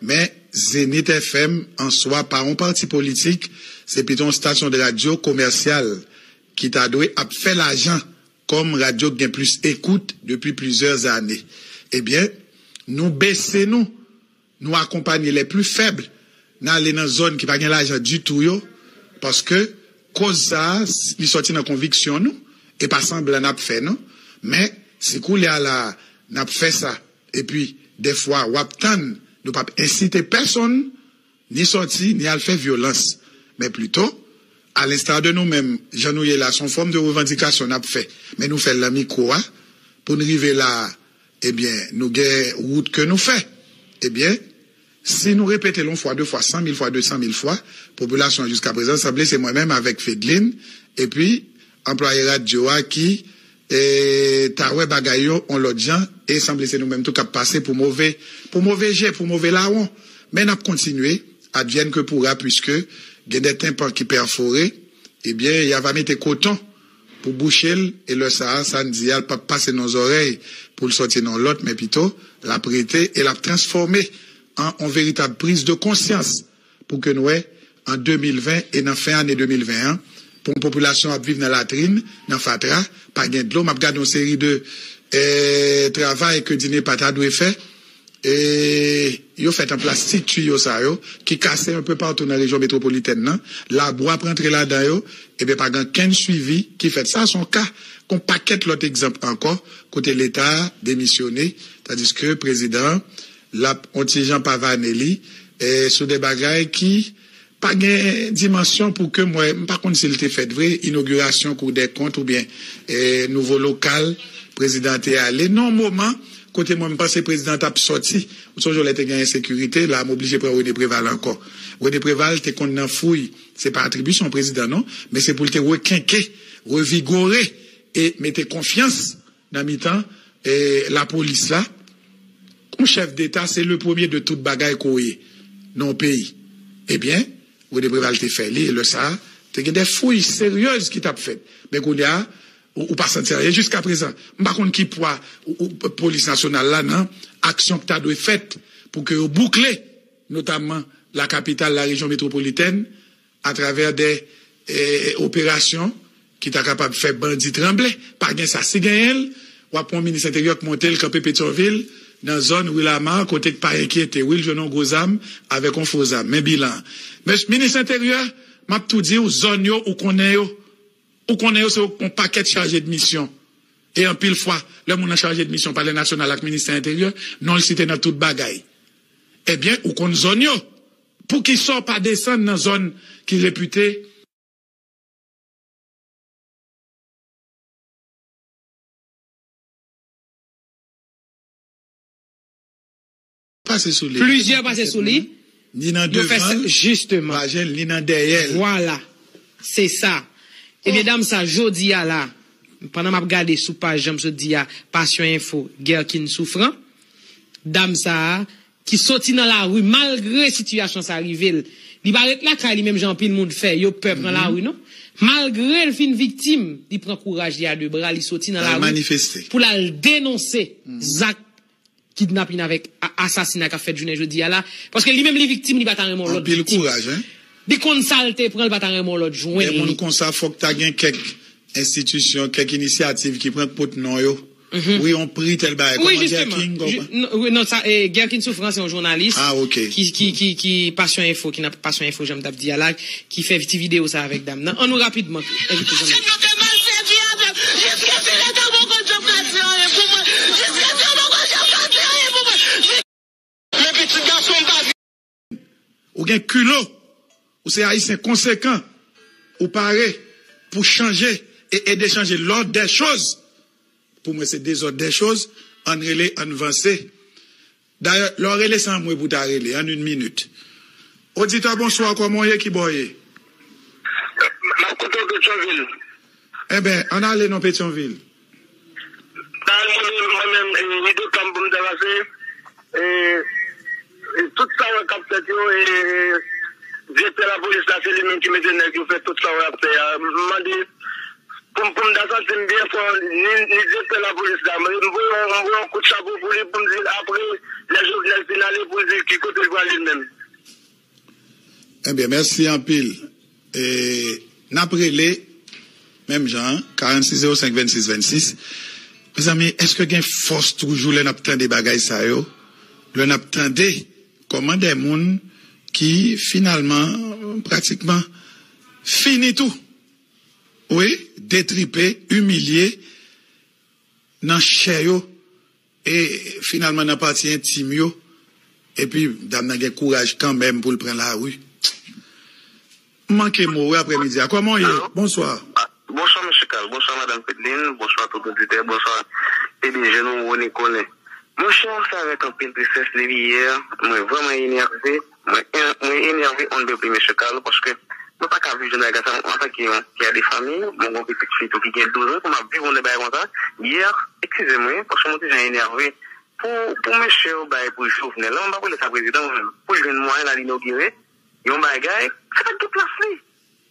Men Zenith F M an swa pa yon pati politik, se pito yon stasyon de radyo komèsyal ki ta dwe ap fè lajan kòm radyo k gen plis ekout depi plizyè zane. Ebyen, nou bese nou, nou akonpanye les plus faibles, n ale nan zòn ki pa gen lajan ditou yo, paske koz sa a, li sòti nan konviksyon nou, e pa sanblan n ap fè, non. Men, si koulye a la a, n ap fè sa, epi, dèfwa, w ap tann, nou p ap ensite pèsonn, ni sòti, ni al fè vyolans. Men plito, a lenstar de nou menm, jan nou ye la, se yon fòm de revandikasyon n ap fè. Men nou fè l nan mikwo a, pou n rive la a, ebyen, nou gen wout ke nou fè. Ebyen, si nou repete l yon fwa, de fwa, san mil fwa, de san mil fwa, popilasyon an jiskaprezan, sanble se mwen menm avèk Fedlin, epi anplwaye radyo a ki, e, ta wè bagay yo yon lòt jan, e sanble se nou menm tou k ap pase pou move, pou move je, pou move lawon. Men n ap kontinye, advienne que pourra, puiske gen de tenpan ki pèfore, ebyen, y a va mete koton pou bouche l, e lè sa a, sa n di a, l p ap pase nan zòrèy pou l sòti nan lòt, men pito, l ap rete e l ap transfòme an yon veritab priz de konsyans pou ke n wè, an de mil ven e nan fen ane de mil ven an, pou yon popilasyon ap viv nan latrin, nan fatra, pa gen dlo. M ap gade yon seri de, eh, travay ke DINEPA ta dwe fè, e yo fèt an plastik, tiyo sa yo, ki kase enpe patou nan rejyon metwopolitèn nan. Labou ap rantre ladan yo, ebyen pa gen kenn swivi ki fèt. Sa se yon ka, kon pakèt lòt egzanp ankò, kote Leta demisyone, tandiske prezidan an, l ap on ti jan pavane li, e sou de bagay ki pa gen dimansyon pou ke m wè, m pa konn si l te fèt vre, inogirasyon Kou dè Kont oubyen, e, nouvo lokal prezidan an te ale. Nan yon moman kote mwen m panse prezidan an t ap sòti. Ou sonje lè te gen ensekirite, la m oblije pran Rene Preval ankò. Rene Preval te konn nan fouy, se pa atribisyon prezidan non, men se pou l te rekenke, revigore, e mete konfyans nan mitan, e, lapolis la. Yon chèf deta, se le premye de tout bagay ke w ye nan yon peyi. Ebyen, Rene Preval te fè li, e lè sa a, te gen de fouy seryez ki t ap fèt. Men kounye a, ou, ou pa santi anyen jiska prezan. M pa konn ki pwa ou, ou, polis nasyonal la nan aksyon ki ta dwe fèt pou ke yo boukle, notamman la kapital, la rejyon metwopolitèn, atravè de, e, operasyon ki ta kapab fè bandi tranble. Pa gen sa. Si genyen l, w ap wè yon minis enteryè k monte, l kanpe Petyonvil, nan zòn Ri Lama, kote k pa enkyete. Wi, l jwenn yon gwo zam avèk yon fo zam. Men bilan an. Men minis enteryè, m ap tou di w, zòn yo, ou konnen yo. Ou konnen yo, se yon pakèt chaje de misyon. E anpil fwa, lè moun nan chaje de misyon Palè Nasyonal ak Ministè Enteryè, non l site nan tout bagay. Ebyen, ou konn zòn yo. Poukisa w pa desann nan zòn ki repite? Pase sou li. Plizyè pase sou li. Ni nan devan l, jisteman, pa jen l, ni nan dèyè l. Vwala. Se sa. Ebyen, dam sa, jodi a la, pandan m ap gade sou paj, jan m sot di a, Passion Info, Guerkin Souffrant, dam sa a, ki soti nan lari malgre sitiyasyon sa rive l. Li pa ret lakay li menm jan anpil moun fè, yo pè pran lari non. Malgre l fin viktim, li pran kouraj li a de bra, li soti nan lari pou l al denonse zak kidnapin avèk a- asasina k ap fèt jounen jodi a la. Paske li menm li viktim, li pa ta renmen yon lòt viktim. Anpil kouraj, en. Li konn sa l te pran, li pa ta renmen yon lòt jwenn li. Lè moun konsa, fòk ta gen kèk enstitisyon, kèk inisyativ ki pran k pot non yo. Wi, yon pri tèl bagay. Wi, kòman jisteman. Guerkin, kòman? Wi, non, sa, e, Guerkin Souffrant, se yon jounalis ki, ki, ki, ki Passion Info, ki nan Passion Info, jan m t ap di a la, ki fè ti videyo sa avèk dam nan. Ann nou rapidman envite zanmi. Masin nou te mal sèvi avè m. Jiskaske lè sa mwen konn janm ka di anyen pou mwen. Jiskaske mwen konn janm ka di anyen pou mwen. Men pitit gason m pa gen. Ou gen kilo. Ou se Ayisyen konsekan. Ou pare pou chanje e ede chanje l'ordre des choses. Pou mwen, se dezòd dè choz. Ann rele, ann vanse. Dayè, lè w rele, se anmwe pou w ta rele, an yon minit. Oditè, bonswa, kòman w ye, ki bò w ye? M ap koute w Petyonvil. Enben, ann ale non Petyonvil. Dayè, mwen menm, mwen menm, e, ide pa m pou m ta pase, e, e, tout sa w wè k ap fèt yo, e, e, direktè lapolis la, se li menm ki mete nèg yo fè tout sa w wè y ap fè a. M mande, pou m, pou m ta santi m byen fò, ni, ni direktè lapolis la, m voye yon, m voye yon kout chapo pou li, pou m di l, apre, lè Jovenel fin ale, pou l di ki kote l prale l menm. Ebyen, mèsi anpil. E, n ap rele, menm jan an, karannsis zewo senk vennsis vennsis. Mezanmi, èske gen fòs toujou lè n ap tande bagay sa yo? Lè n ap tande kòman de moun ki, finalman, pratikman fini tou. Wi, detripe, imilye nan chè yo, e finalman nan pati entim yo. Epi, dam nan gen kouraj kanmenm pou l pran lari. M manke mo, wi, aprèmidi a. Kòman w ye? Alo? Bonswa. Ah, bonswa, mesye Carl. Bonswa, madanm Fedline. Bonswa, tout oditè. Bonswa, P D G nou, Rony Colin. Monchè, se avèk anpil tristès depi yè, mwen vrèman enève. Mwen en-, mwen enève on de pli, mesye Carl, paske mwen pa ka viv jan bagay sa, antanke yon pè de fanmi, mwen gen yon pitit fi tou ki gen douz an, pou m ap viv yon bagay konsa. Yè, eskize mwen, paske mwen te jan enève. Pou, pou mesye yo bay pou Jovenel, la, mwen pa pou lè sa prezidan, mwen menm. Pou l jwenn mwayen l al inogire yon bagay, se pa t gen plas li.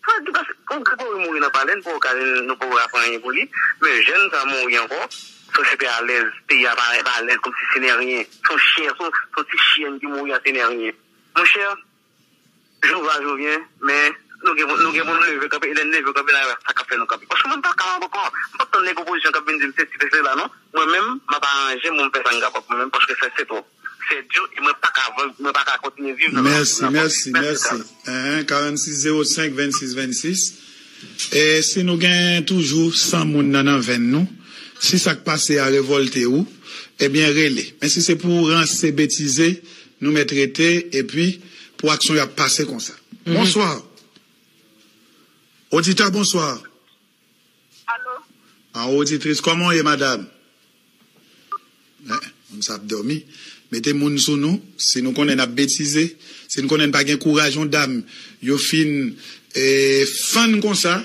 Sa di paske kon Gregory mouri nan palè, nou poko ka, nou poko ka fè anyen pou li. Men jèn sa mouri ankò, sosyete alèz, peyi a pa, pa alèz, kòmsi se nè ryen. Se yon chyen, se yon, se yon ti chyèn ki mouri a, se nè ryen. Monchè, jou va, jou vyen, men nou gen, nou gen pou nou leve kanpe, e lè n leve kanpe, n a wè sa k ap fè nou kanpe. Paske mwen m pa kapab ankò. M p ap tann nèg opozisyon k ap vin di m sesi, fè sela, non. Mwen menm, m ap aranje m pou m fè sa m kapab mwen menm, paske sa se twòp. pèdi yo, e mwen pa ka vann, mwen pa ka kontinye viv nan Mèsi, mèsi, mèsi. Mèsi, Carl. Hein, quarante-six zéro cinq vingt-six vingt-six. E si nou gen toujou san moun nan, nan venn nou, si sa k pase a revòlte ou, ebyen rele. Men si se pou ranse, betize, nou mèt rete, epi pou aksyon y ap pase konsa. Mhm. Bonswa. Oditè, bonswa. Alo? An oditris, kòman w ye, madanm? Eh, moun sa ap dòmi. Mete moun sou nou. Si nou konnen n ap betize, si nou konnen n pa gen kouraj, yon dam, yo fin, eh, fann konsa,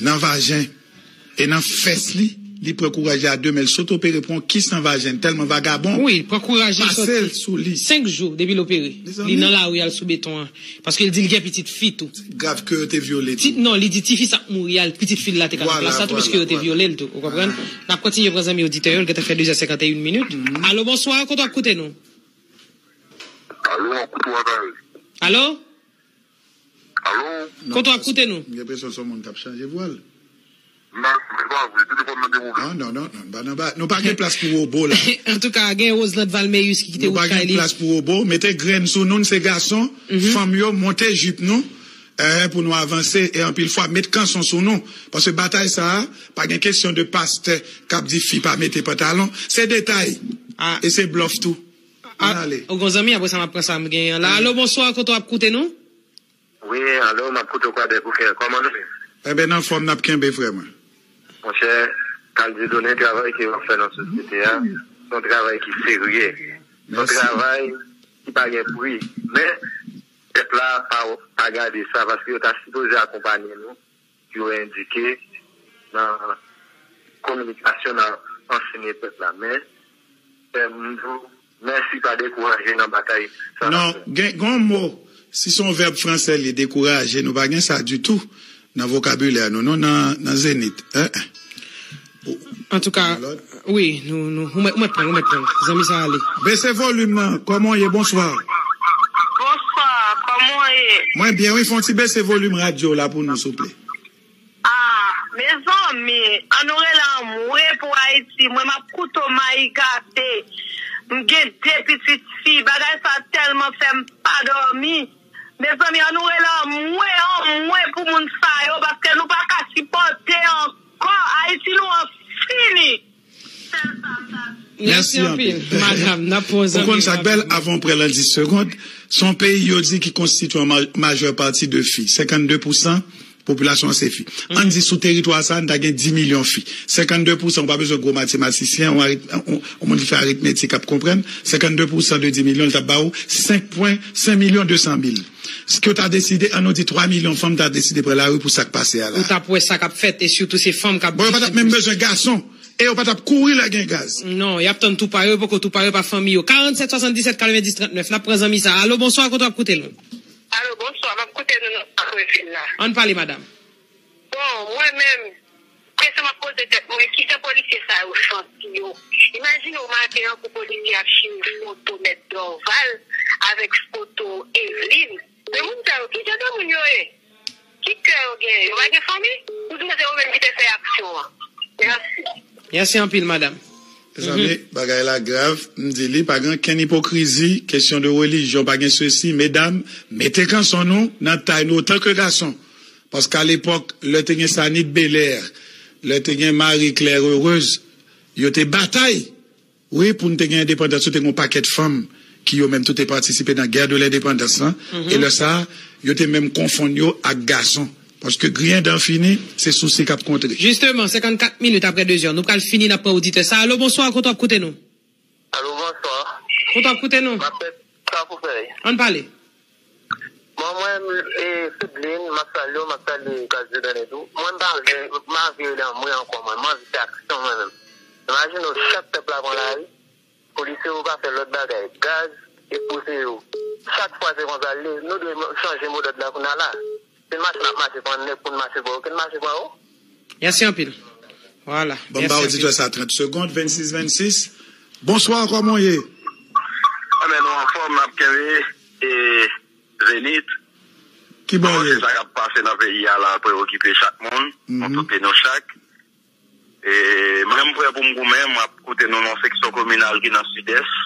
nan vajen e nan fès li, li pran kouraj li a de men, l sot opere pou yon kis nan vajen, tèlman vagabon, Wi, pran kouraj li pase l soti sou li. Senk jou depi l opere. Mezanmi. Li nan lari al sou beton an. Paske l di l gen pitit fi tou. Grav ke yo te vyole tou. Non, li di tifi sa ap mouri a, pitit fi l la te ka nan plas la tou, piske yo te vyole l tou. Ou konprann? N ap kontinye pran zanmi oditè yo, l gentan fè de zè senkannteyen minit. Alo, bonswa, kote w ap koute nou? Alo, kote w ap ale? Alo? Alo? Kote w ap koute nou? M gen enpresyon se yon moun k ap chanje vwa l. Non, se pa vre. Telefòn nan gen pwoblèm. Ah, non, non, non, ba, non, ba, nou pa gen plas pou wobo la. Antouka, gen Roseland Valmeyus ki kite wout kay li. Nou pa gen plas pou wobo. Mete grenn sou nou, n se gason, fanm yo, monte jip nou, eh, pou nou avanse, e anpil fwa, met kanson sou nou. Paske batay sa a, pa gen kesyon de pastè k ap di fi pa mete pantalon. Se detay. Ah. E se blòf tou. Ah, ou gon zanmi, apre sa, m ap pran sa m genyen an la. Alo, bonswa, kote w ap koute nou? Wi, alo, m ap koute w Kwadèboukè. Kòman nou ye? Enben, n anfòm, n ap kenbe, frè mwen. Monchè, Carl Dieudonné, travay ke w ap fè nan sosyete a, se yon travay ki serye. Se yon travay ki pa gen pri. Men, pèp la pa, pa gade sa, paske yo ta sipoze akonpanye nou, yo endike nan kominikasyon, nan ansenye pèp la. Men, fè m di w mèsi, pa dekouraje nan batay sa n ap fè. Non, gen, gen yon mo, si se yon vèb fransè l ye, dekouraje, nou pa gen sa ditou nan vokabilè nou, non, nan, nan Zenith. Hein, hein. Antouka, wi, nou, nou, ou mèt, ou mèt pran, ou mèt pran. Zanmi sa ale. Bese volim nan, kòman w ye? Bonswa. Bonswa, kòman w ye? Mwen byen, wi, fè yon ti bese volim radyo w la pou nou, souple. Ah, mezanmi, ann nou rele anmwe pou Ayiti. Mwen, m ap koute w, mayi gate. M gen de pitit fi. Bagay sa tèlman fè m pa dòmi. Mezanmi, ann nou rele anmwe, anmwe pou moun sa yo, paske nou pa ka sipòte ankò. Ayiti nou an fini. Mèsi anpil, madanm. N ap pran yon zanmi. Ou konn sa k bèl? Avan w pran l an dis segond, se yon peyi yo di ki konstitye an ma-, majè pati de fi. Senkannde pousan popilasyon an se fi. Ann di sou teritwa sa a, n ta gen dis milyon fi. Senkannde pousan, ou pa bezwen gwo matematisyen, yon arit-, yon, yon moun ki fè aritmetik ap konprann. Senkannde pousan de dis milyon, l t ap ba ou senk pwen senk milyon de san mil. Si yo ta deside, ann nou di twa milyon fanm ta deside pran lari pou sa k pase a la. Ou t ap wè sa k ap fèt, e sitou se fanm k ap... Bon, yo pa t ap menm bezwen gason. E yo pa t ap kouri lè gen gaz. Non, y ap tann tou pa yo, yo poko tou pa yo pa fanmi yo. Karannsèt swasanndisèt katrevenndis trannèf, n ap pran zanmi sa. Alo, bonswa, kote w ap koute nou? Alo, bonswa, m ap koute nou nan Sakrevil la. Ann pale, madanm. Bon, mwen menm, kesyon m ap poze tèt mwen, kijan polisye sa yo santi yo? Imajine w maten an pou polisye ap chire foto Mèt Dorval avèk foto Eveline. Men moun sa yo, ki jan de moun yo ye? Ki kè yo genyen? Yo pa gen fanmi? Ou di se yo menm ki te fè aksyon an? Mèsi. Mèsi anpil, madanm. Mezanmi, bagay la grav. M di li, pa gen okenn ipokrizi, kesyon de relijyon, pa gen sesi. Medam, mete kanson nou nan tay nou otan ke gason. Paske alepòk, lè te gen Sanit Belair, lè te gen Marie Claire Heureuse, yo te batay. Wi, pou n te gen endepandans, yo te gen yon pakèt fanm ki yo menm tou te patisipe nan guerre de l'indépendance lan. E lè sa a, yo te menm konfonn yo ak gason. Paske griyen dan fini, se sousi k ap kontre. Jisteman, senkannkat minit apre de zè, nou pral fini, n ap pran oditè sa. Alo, bonswa, kote w ap koute nou? Alo, bonswa. Kote w ap koute nou? M ap fè sa pou fè. Ann pale. Bon, mwen, e, Fridlin, m ap salye w, m ap salye Kaz Dieudonné tou. Mwen, m pa vle, m pa anvi rele anmwe ankò, mwen. Mwen anvi fè aksyon, mwen menm. Imajine w, chak pèp la pran lari, polisye yo pa fè lòt bagay. Gaz, e pouse yo. Chak fwa se konsa l ye, nou dwe chanje modòd la kounye a la. Se mache n ap mache pran nèg pou n mache pran yo, ke n mache pran yo. Mèsi anpil. Vwala. Ban m ba oditè sa trant segonn, vennsis vennsis. Bonswa, kòman w ye? Anben, nou anfòm, n ap kenbe, e, Zenith. Ki bò w ye? Sa k ap pase nan peyi a la preokipe chak moun, nou touke nou chak. E, mwen, m prè pou m goumen, m ap koute nou nan seksyon kominal ki nan Sidès.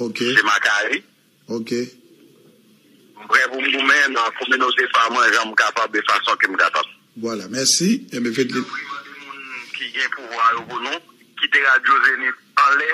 Ok. Se Makari. Ok. M prè pou m goumen nan kominote pa mwen jan m kapab e fason ke m kapab. Vwala, mèsi. Ebyen, fèt li. Mwen mande moun ki gen pouvwa yo pou nou kite radyo Zenith anlè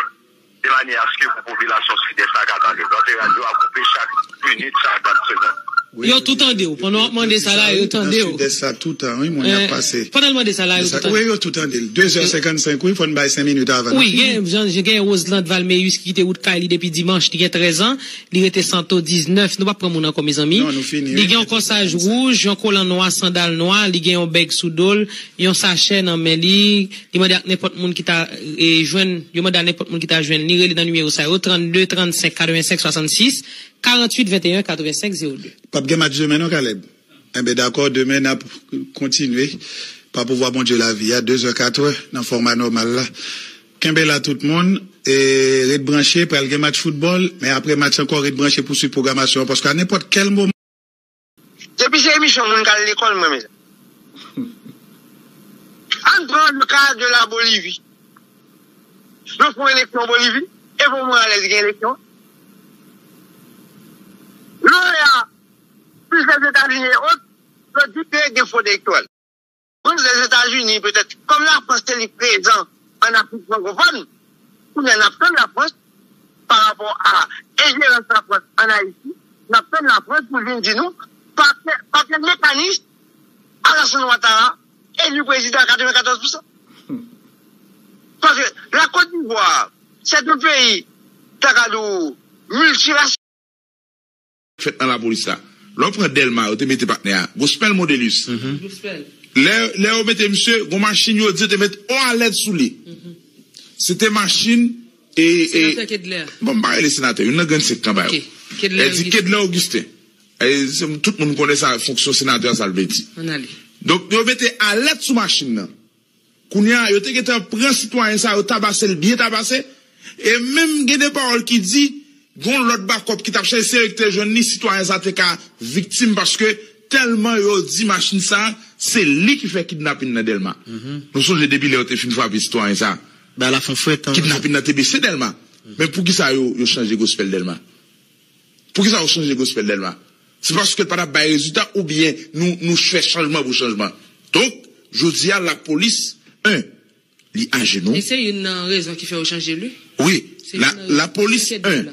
de manyè aske pou popilasyon Sidès la ka tande. Paske radyo a koupe chak minit, chak trant segonn. Wi, yo tou tande w. Pandan w ap mande sa la, yo tande w. Nan Sidès la, toutan, wi, moun y ap pase. Pandan l mande sa la, yo tou tande. Wi, yo tou tande l. De zè senkannsenk, wi, fò n bay senk minit avan. Wi, gen, jan, gen Roseland Valmeyus ki kite wout kay li depi dimanch, li gen trèz an, li rete Santo diznèf. Nou p ap pran moun ankò, mezanmi. Non, nou fini, wi. Li gen yon kòsaj wouj, yon kolan nwa, sandal nwa, li gen yon bèg sou do l, yon sachè nan men li. Li mande ak nenpòt moun ki ta, e, jwenn, yo mande a nenpòt moun ki ta jwenn li, rele nan nimewo sa yo, trannde trannsenk katrevensenk swasannsis, karannwit venteyen katrevensenk zewo de. P ap gen match demen non, Caleb? Enben, dakò, demen n ap kontinye pa pouvwa Bondye lavi a, de zè, kat è, nan fòma nòmal la. Kenbe la, tout moun, e ret branche, pral gen match foutbòl, men apre match ankò, ret branche pou swiv pwogramasyon an, paske a nenpòt kèl moman. Depi se emisyon moun k al lekòl, mwen, mezanmi. Ann pran le ka de la Bolivie. Yo fè yon eleksyon Bolivi, Evo Morales gen eleksyon. Loya, plis Lèzetazini e ot, yo di ke gen fwod elektoral. Bon, Lèzetazini, petèt, kòm Lafrans te li prezan ann Afrik frankofòn, kounye a n ap tann Lafrans pa rapò a enjerans Lafrans ann Ayiti, n ap tann Lafrans pou l vin di nou pa, pa kèl mekanis Alassane Ouattara eli prezidan a katrevenkatòz pousan. Paske la Côte d'Ivoire, c'est un pays, ta ka di w, miltirasyonal. Fèt nan lapolis la. Lè w pran Dèlma, yo te mete patnè a, Gospel Modelius. Lè, lè yo mete misye, gon machin yo di yo te met o alèd sou li. Se te machin, e, e, Senatè Kedlè. Bon, m pa rele senatè, youn nan grenn sèk kanba yo. Ok. Kedlè Augustin. Li di Kedlè Augustin. E, se, tout moun konnen sa, fonksyon senatè a, sa l vle di. Ann ale. Donk, yo mete alèd sou machin nan. Kounye a, yo te gentan pran sitwayen sa, yo tabase l byen tabase. E menm gen de pawòl ki di, gon lòt bakòp ki t ap chache, se yo ki te jwenn li, sitwayen sa te ka viktim paske tèlman yo di machin sa, se li ki fè kidnapin nan Dèlma. Nou sonje depi lè yo te fin frape sitwayen sa, kidnapin nan te bese Dèlma. Men poukisa yo, yo chanje gospel Dèlma? Poukisa yo chanje gospel Dèlma? Se paske l pa t ap bay rezilta oubyen nou, nou fè chanjman pou chanjman? Donk, jodi a, lapolis, en, li ajenou. E se youn nan rezon ki fè yo chanje l, wi. Wi, lapolis, en,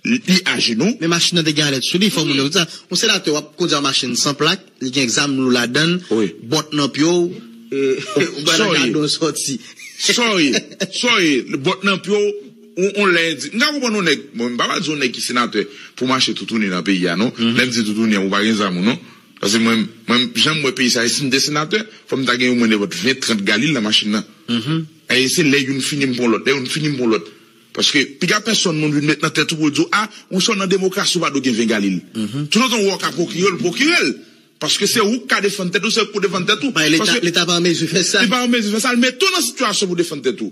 li ajenou. Men machin nan te gen alèt sou li, fò moun yo di sa. Yon senatè w ap kondui yon machin san plak, li gen zam lou ladan l, bòt nan pye w, e, ou pral nan gadon sòti. Sorry, sorry, bòt nan pye w, yon, yon lè di. M ka konprann yon nèg, bon, m pa pral di yon nèg ki senatè pou mache toutouni nan peyi a, non. Lè m di toutouni an, ou pa gen zam ou, non. Paske mwen, mwen, jan m wè peyi sa, e si m te senatè, fò m ta gen omwen nenpòt ven, trant galil nan machin nan. E se lè youn fini m pran lòt, lè youn fini m pran lòt. Paske piga pèsonn moun vin met nan tèt ou pou l di w, a, ou sot nan demokrasi, ou pa dwe gen ven galil. Toutotan w wè w ka pwokire l, pwokire l. Paske se ou k ka defann tèt ou, se ou k pou defann tèt ou. Leta pa an mezi fè sa. Li pa an mezi fè sa, li mete w nan sitiyasyon pou defann tèt ou.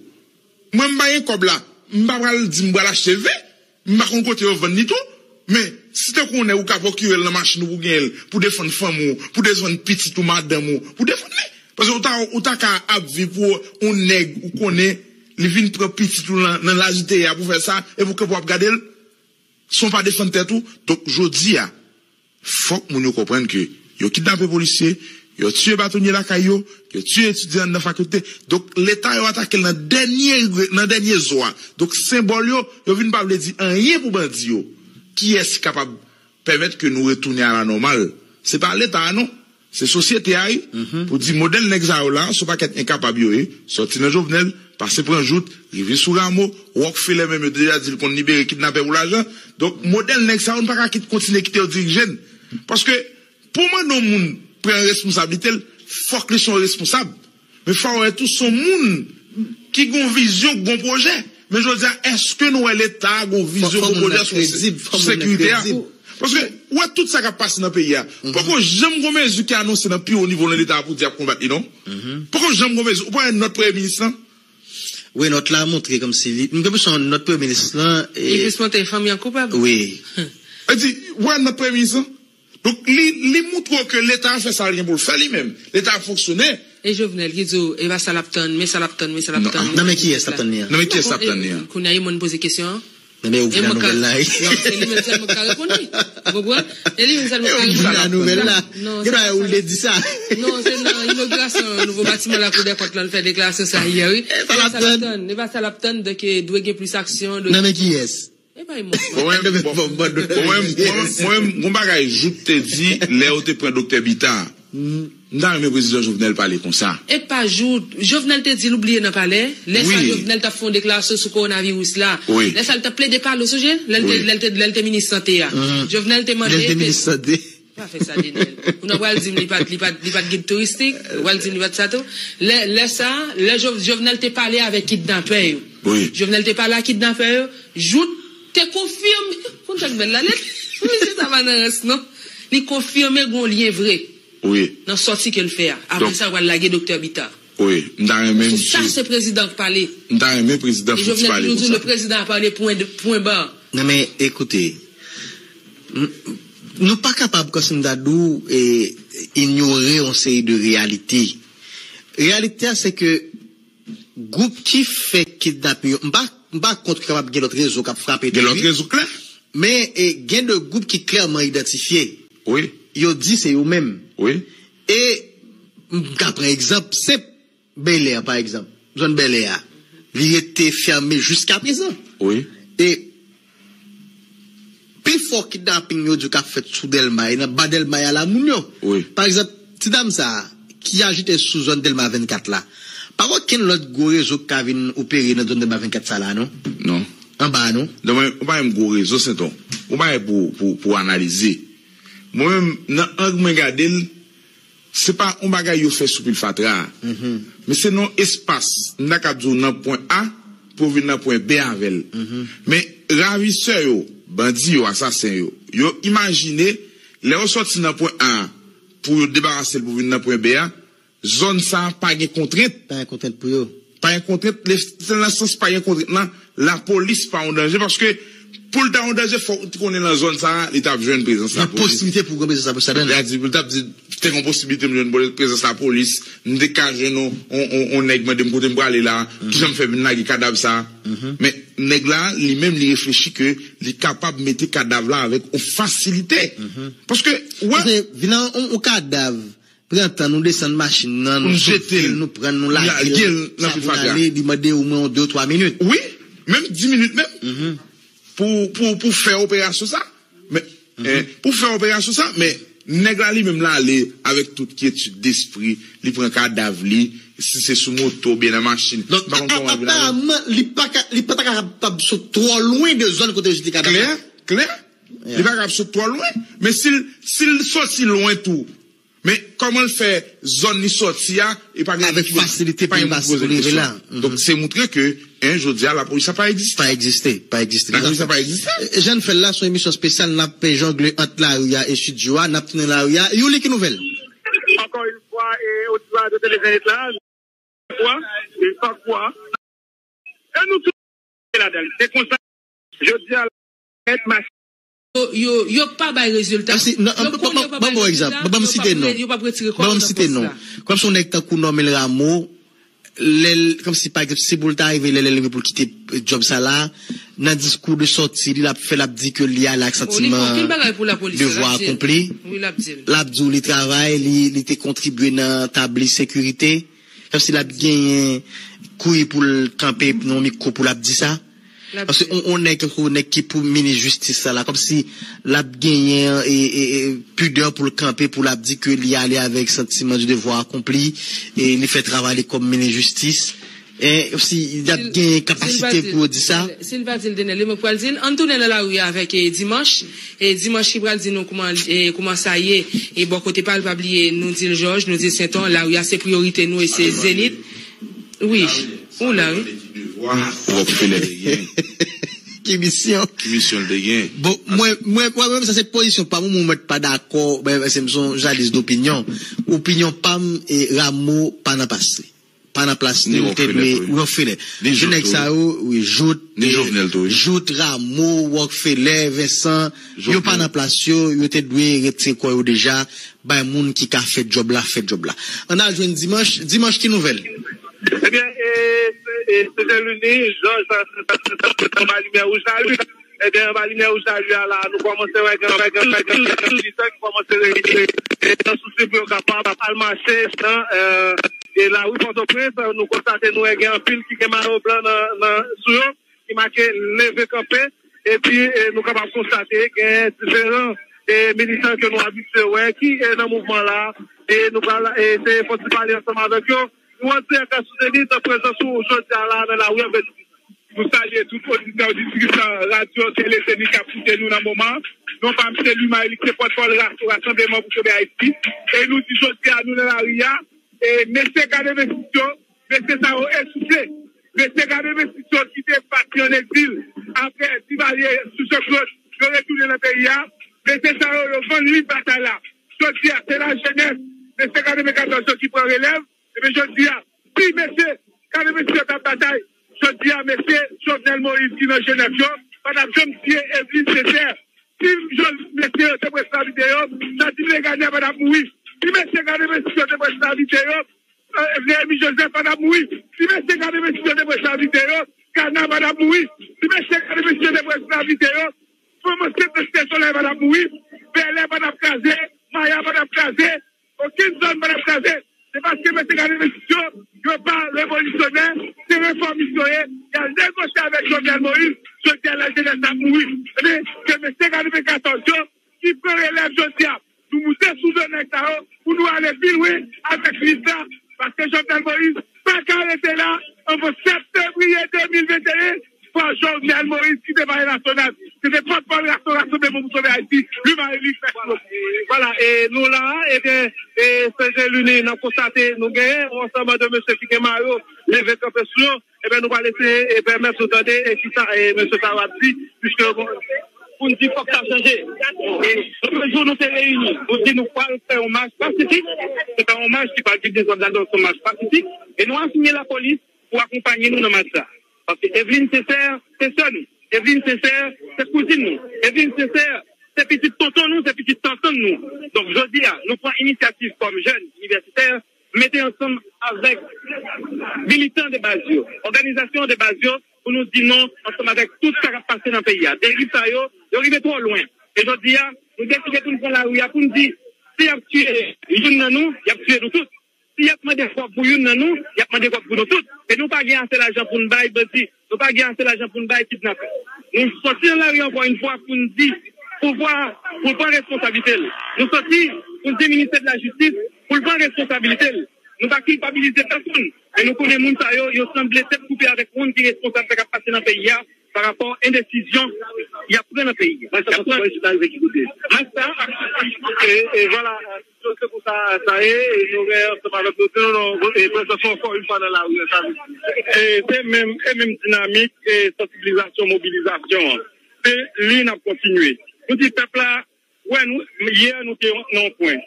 Mwen, m pa gen kòb la. M pa pral di m pral achte ven. M pa konn kote yo vann li tou. Men, si te konnen ou ka pwokire l nan machin ou pou genyen l, pou defann fanmi w, pou defann pitit ou, madanm ou, pou defann li. Paske ou ta, ou ta ka ap viv pou yon nèg ou konnen, li vin pran pitit ou nan, nan laj li te ye a pou fè sa, epi ou kanpe w ap gade l, san w pa defann tèt ou. Donk, jodi a, fòk moun yo konprann ke yo kidnape polisye, yo tiye batonye lakay yo, yo tiye etidyan anndan fakilte. Donk, Leta yo atake l nan dènye, nan dènye zo a. Donk, senbòl yo, yo vin pa vle di anyen pou bandi yo. Kiyès ki kapab pèmèt ke nou retounen a la nòmal? Se pa Leta a, non. Se sosyete a, wi. Pou di modèl nèg sa yo la, se yon pakèt enkapab yo ye. Sòti nan Jovenel, pase pran Jout, rive sou Rameau, Rockefeller menm yo deja di l konn libere kidnapè pou lajan. Donk, modèl nèg sa yo, nou pa ka kit, kontinye kite yo dirije n. Paske, pou w mande yon moun pran responsablite l, fòk li se yon responsab. Men fò w wè tou se yon moun ki gon vizyon, gon pwojè. Men jodi a, èske nou wè Leta a gon vizyon, gon pwojè sou sekirite a? Paske, ou wè tout sa k ap pase nan peyi a. Poko janm gon mezi ki anonse nan pi wo nivo nan Leta a pou di y ap konbat li, non. Poko janm gon mezi. Ou pa wè nòt premye minis lan? Wi, nòt la montre kòmsi li, m gen enpresyon nòt premye minis lan, e li plis montre fanmi an koupab. Wi. E di, ou wè nòt premye minis lan? Donk, li, li montre w ke Leta a fè sa l gen pou l fè li menm. Leta a fonksyone. E Jovenel ki di w, e pa sa l ap tann, men sa l ap tann, men sa l ap tann. Nan men kiyès l ap tann li an? Nan men kiyès l ap tann li an? Kounye a, gen moun poze kesyon an. Nan men ouvri la nouvèl la, wi. Non, se li menm sèlman ki ka reponn li. Ou konprann? E li menm sèlman ki ka reponn li. Ouvri la nouvèl la. Non, gen bagay ou te di sa. Non, se nan inogirasyon nouvo batiman Lakou dè kont lan, l fè deklarasyon sa yè, wi. E pa sa l ap tann. E pa sa l ap tann, donk, dwe gen plis aksyon. Nan men kiyès? E pa yon mòf. Bon, mwen, bon, bon, mwen, mwen, mwen, yon bagay Jout te di, lè yo te pran Doktè Bita. M ta renmen prezidan Jovenel pale konsa. E pa Jout. Jovenel te di l oubliye nan palè. Lè sa Jovenel t ap fè yon deklarasyon sou kowonaviris la. Wi. Lè sa l t ap plede pale, w sonje? Lè l te, lè l te, lè l te minis sante a. Jovenel te mande. Lè l te minis sante. Pa fè sa, Denel. Ou nan pral di m li pa t, li pa t, li pa t gid touristik. Ou pral di m li pa t sa tou. Lè, lè sa, lè Jo-, Jovenel te pale avèk kidnapè yo. Wi. Jovenel te pale ak kidnapè yo. Jout te konfime. Pou n fè bèl la nèt. Misye sa pa nan rans, non. Li konfime gon lyen vre. Wi. Nan sòti ke l fè a. Apre sa, w al lage Doktè Bita. Wi, m ta renmen misye. Sa se prezidan k pale. M ta renmen prezidan fouti pale konsa. E Jovenel toujou di le président a parlé, point de, point barre. Non, men, ekoute, n-, nou pa kapab, kòm si m ta di w, e, inyore yon seri de reyalite. Reyalite a, se ke gwoup ki fè kidnaping yo, m pa, m pa kont ke kapab gen lòt rezo k ap frape tou, wi. Gen lòt rezo klè. Men, e, gen de gwoup ki klèman idantifye. Wi. Yo di se yo menm. Wi. E, m ka pran egzanp senp, Bèlè, pa egzanp. Zòn Bèlè a. Li rete fèmen jiskaprezan. Wi. E pifò kidnaping yo di w k ap fèt sou Dèlma, e nan ba Dèlma y a la moun yo. Wi. Pa egzanp, ti dam sa a, ki ajite sou zòn Dèlma vennkat la, pa gen okenn lòt gwo rezo k ka vin opere nan zòn Dèlma vennkat sa la, non? Non. Anba a, non? Donk, mwen, ou pa menm gwo rezo, Senton. Ou pa pou, pou, pou analize. Mwen menm, nan ang mwen gade l, se pa yon bagay yo fè sou pil fatra a. Men se nan espas, m ta ka di w nan pwen A, pou yo vin nan pwen B avè l. Men ravisè yo, bandi yo, asasen yo, yo imajine, lè yo sòti nan pwen A, pou yo debarase l pou vin nan pwen B a, zòn sa a pa gen kontrent. Pa gen kontrent pou yo. Pa gen kontrent, le, se nan sans pa gen kontrent lan, lapolis pa yon danje, paske pou l ta yon danje, fòk ou t konnen nan zòn sa a, li t ap jwenn prezans lapolis. Gen posiblite pou gen prezans lapolis ladan l. Li t ap di, li t ap di, te gen posiblite m jwenn prezans lapolis, m te ka jwenn yon, yon, yon, yon nèg mande m kote m prale la, kijan m fè vin lage kadav sa a. Men nèg la, li menm, li reflechi ke li kapab mete kadav la avèk yon fasilite. Paske, wè. Paske vin an yon, yon kadav, pran tan, nou desann machin nan, nou sofle l, nou pran l, nou lage l, sa pou n ale, li mande omwen yon de ou twa minit. Wi, menm dis minit menm. Pou, pou, pou fè operasyon sa. Men, eh, pou fè operasyon sa, men nèg la li menm l ale avèk tout kyetid despri, li pran kadav li, si se sou moto oubyen nan machin. Donk, m pa konn kòman l vin ale. Aparamman, li pa ka, li pa ta kapab sot twò lwen de zòn kote yo jete kadav la. Klè, klè. Li pa kapab sot twò lwen. Men si l, si l soti lwen tou, men kòman l fè zòn li sòti a, e pa gen moun ki pou, fasilite pa gen moun ki poze l kesyon. Donk, se montre ke, en, jodi a, lapolis la pa egziste. Pa egziste, pa egziste. Lapolis la pa egziste. E, jan n fè l la, se yon emisyon espesyal, n ap jongle ant lari a e estidyo a, n ap tounen lari a. Youli, ki nouvèl? Encore une fois, e, auditoire de Télé Zenith la. Kwa? E pa kwa? E nou tou ladan l. Se konsa, jodi a, mèt mache. Yo, yo, yo pa bay rezilta. Yo konnen yo pa bay rezilta, yo p ap re-, yo p ap retire kò yo nan pòs la. Ban m site non. Kòm se yon nèg tankou Normil Rameau, lè l, kòmsi pa egzanp, si pou l ta rive lè, lè l rive pou l kite djòb sa la, nan diskou de sòti li, l ap fè, l ap di ke li ale ak santiman devwa akonpli. L ap di w li travay, li, li te kontribye nan tabli sekirite. Kòmsi l ap genyen kouri pou l kanpe nan yon mikwo pou l ap di sa. Paske yon, yon nèg, yon nèg ki pou minis jistis sa la, kòmsi l ap genyen, e, e, e, pidè pou l kanpe, pou l ap di ke li ale avèk santiman de devwa akonpli, e li fè travay li kòm minis jistis. E kòmsi l ap genyen kapasite pou yo di sa. Si l pa di l, Denel, li menm pral di l. Ann tounen nan lari a avèk, e, Dimanch. E Dimanch ki pral di nou kouman, e, kouman sa ye. E bò kote pa l, pa bliye, nou di l Jòj, nou di l Senton, lari a se priyorite nou e se Zenith. Wi, ou la, wi. Ki devwa Rockefeller te gen? Ki misyon? Ki misyon l te gen? Bon, mwen, mwen, mwen menm, sa se pozisyon pa m, mwen mèt pa dakò, men se m se yon jounalis dopinyon. Opinyon pa m, e Rameau pa nan plas li. Pa nan plas li, li te dwe Rockefeller. Wi, nèg sa yo, wi, Jout, ni Jovenel tou, wi. Jout, Rameau, Rockefeller, Vincent, yo pa nan plas yo, yo te dwe retire kò yo deja, bay moun ki ka fè djòb la, fè djòb la. Ann al jwenn Dimanch. Dimanch, ki nouvèl? Ebyen, e, se E Seselini, Jòj, sa, sa, sa, sa, sa, anba limyè wouj la, wi. Ebyen, anba limyè wouj la, wi, a la, nou kòmanse wè gen, wè gen, wè gen, gen, gen militan ki kòmanse reyini. E nan sousi pou yo kapab al mache nan, e, e lari Pòtoprens, nou konstate nou wè gen anpil ki gen mayo blan nan, nan, sou yo, ki make leve kanpe. Epi, e, nou kapab konstate gen diferan, e, militan ke nou abitye wè ki, e, nan mouvman la. E nou pral, e, eseye fon ti pale ansanm avèk yo. Nou an dirèk a Souteni, nan prezans ou jodi a la nan lari an. Nou salye tout oditè, oditris Radyo Tele Senik k ap koute nou nan moman. Non pa m se Luma Elik, se pòtpawòl Raso, Rasanbleman pou Sove Ayiti. E nou di jodi a nou nan lari a, e mesye gade mesye yo, mesye sa yo esoufle. Mesye gade mesye yo ki te pati an egzil apre Divalye sou Jean-Claude, yo retounen nan peyi a. Mesye sa yo, yo vann liv batay la. Jodi a, se lajenès, mesye gade mesye yo ki pran relèv. Ebyen, jodi a, si mesye gade mesye yo t ap batay, jodi a, mesye Jovenel Moïse ki nan Jenèf yo, pa t ap janm tiye Eveline Sincère. Si jodi mesye yo te pral sa videyo, sa di Lè Gade a pa t ap mouri. Si mesye gade mesye yo te pral sa videyo, e, Jeremi Joseph pa t ap mouri. Si mesye gade mesye yo te pral sa videyo, Gana pa t ap mouri. Si mesye gade mesye yo te pral sa videyo, Fòmasyon Site Solèy pa t ap mouri. Bèlè pa t ap kraze. Maya pa t ap kraze. Okenn zòn pa t ap kraze. Se paske mesye gade mesye yo, yo pa revolisyonè, se refòmis yo ye. Y al negosye avèk Jovenel Moïse, jodi a lajenès ap mouri. Ebyen, se mesye gade mesye katòz yo ki pran relèv jodi a. Nou moute sou do nèg sa yo pou nou ale pi lwen avèk lit la, paske Jovenel Moïse pa ka rete la anvan sèt fevriye de mil venteyen. Fò Jovenel Moïse kite Palè Nasyonal. Se te pòtpawòl Raso, Rasanbleman pou Sove Ayiti, Luma Elik, mèsi bokou. Vwala, e nou la, ebyen, e Seselini, n ap konstate, nou genyen yon ansanm de mesye ki gen mayo leve kanpe sou yo. Ebyen, nou pral eseye e pèmèt nou tande e kisa e mesye sa yo ap di, piske bon, pou n di fòk sa chanje. E lòt jou nou te reyini, nou di nou pral fè yon mach pasifik. Se pa yon mach ki pral divize zòn nan, donk se yon mach pasifik. E nou asiyen lapolis pou akonpaye nou nan mach sa. Paske Eveline Sincère, se sè nou. Eveline Sincère, se kouzin nou. Eveline Sincère, se pitit tonton nou, se pitit tantan nou. Donk, jodi a, nou pran inisyativ kòm jèn inivèsitè, mete ansanm avèk militan de baz yo, òganizasyon de baz yo, pou nou di non ansanm avèk tout sa k ap pase nan peyi a. Deriv sa yo, yo rive twò lwen. E jodi a, nou deside pou n pran lari a, pou n di, si y ap tiye youn nan nou, y ap tiye nou tout. Si y ap mande kòb pou youn nan nou, y ap mande kòb pou nou tout. E nou pa gen ase lajan pou n bay bandi. Nou pa gen ase lajan pou n bay kidnapè. Nou sòti nan lari ankò yon fwa pou n di pouvwa pou l pran responsablite l. Nou sòti pou n di ministè de la jistis pou l pran responsablite l. Nou pa kilpabilize pèsonn, men nou konnen moun sa yo, yo sanble tèt koupe avèk moun ki responsab sa k ap pase nan peyi a pa rapò endesizyon y ap pran nan peyi a. Mwen, sa pran jounalis ki koute. Mwen, sa, e, e vwala, se konsa sa ye, e nou gen ansanm avèk nou, non, non, e prezans nou ankò yon fwa nan lari a, sa vle di. E se menm, e menm dinamik, e sansibilizasyon, mobilizasyon an. Se li n ap kontinye. Nou di pèp la, wè nou, yè nou te nan yon pwen.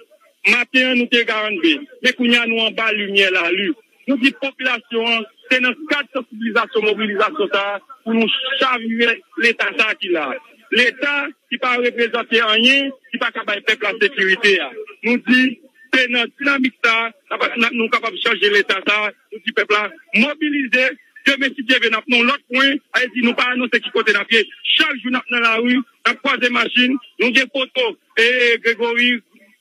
Maten an, nou te Garannbe. Men kounye a, nou anba limyè lari. Nou di popilasyon an, se nan kad sansibilizasyon, mobilizasyon sa a, pou nou chavire Leta sa a ki la. Leta ki pa reprezante anyen, ki pa ka bay pèp la sekirite a. Nou di, se nan dinamik sa a, n ap, n ap, nou kapab chanje Leta sa a. Nou di pèp la, mobilize, demen si Dye vle, n ap nan yon lòt pwen, sa vle di nou pa anonse ki kote n ap ye. Chak jou n ap nan lari, n ap kwaze machin, nou gen foto, e, e, Gregory,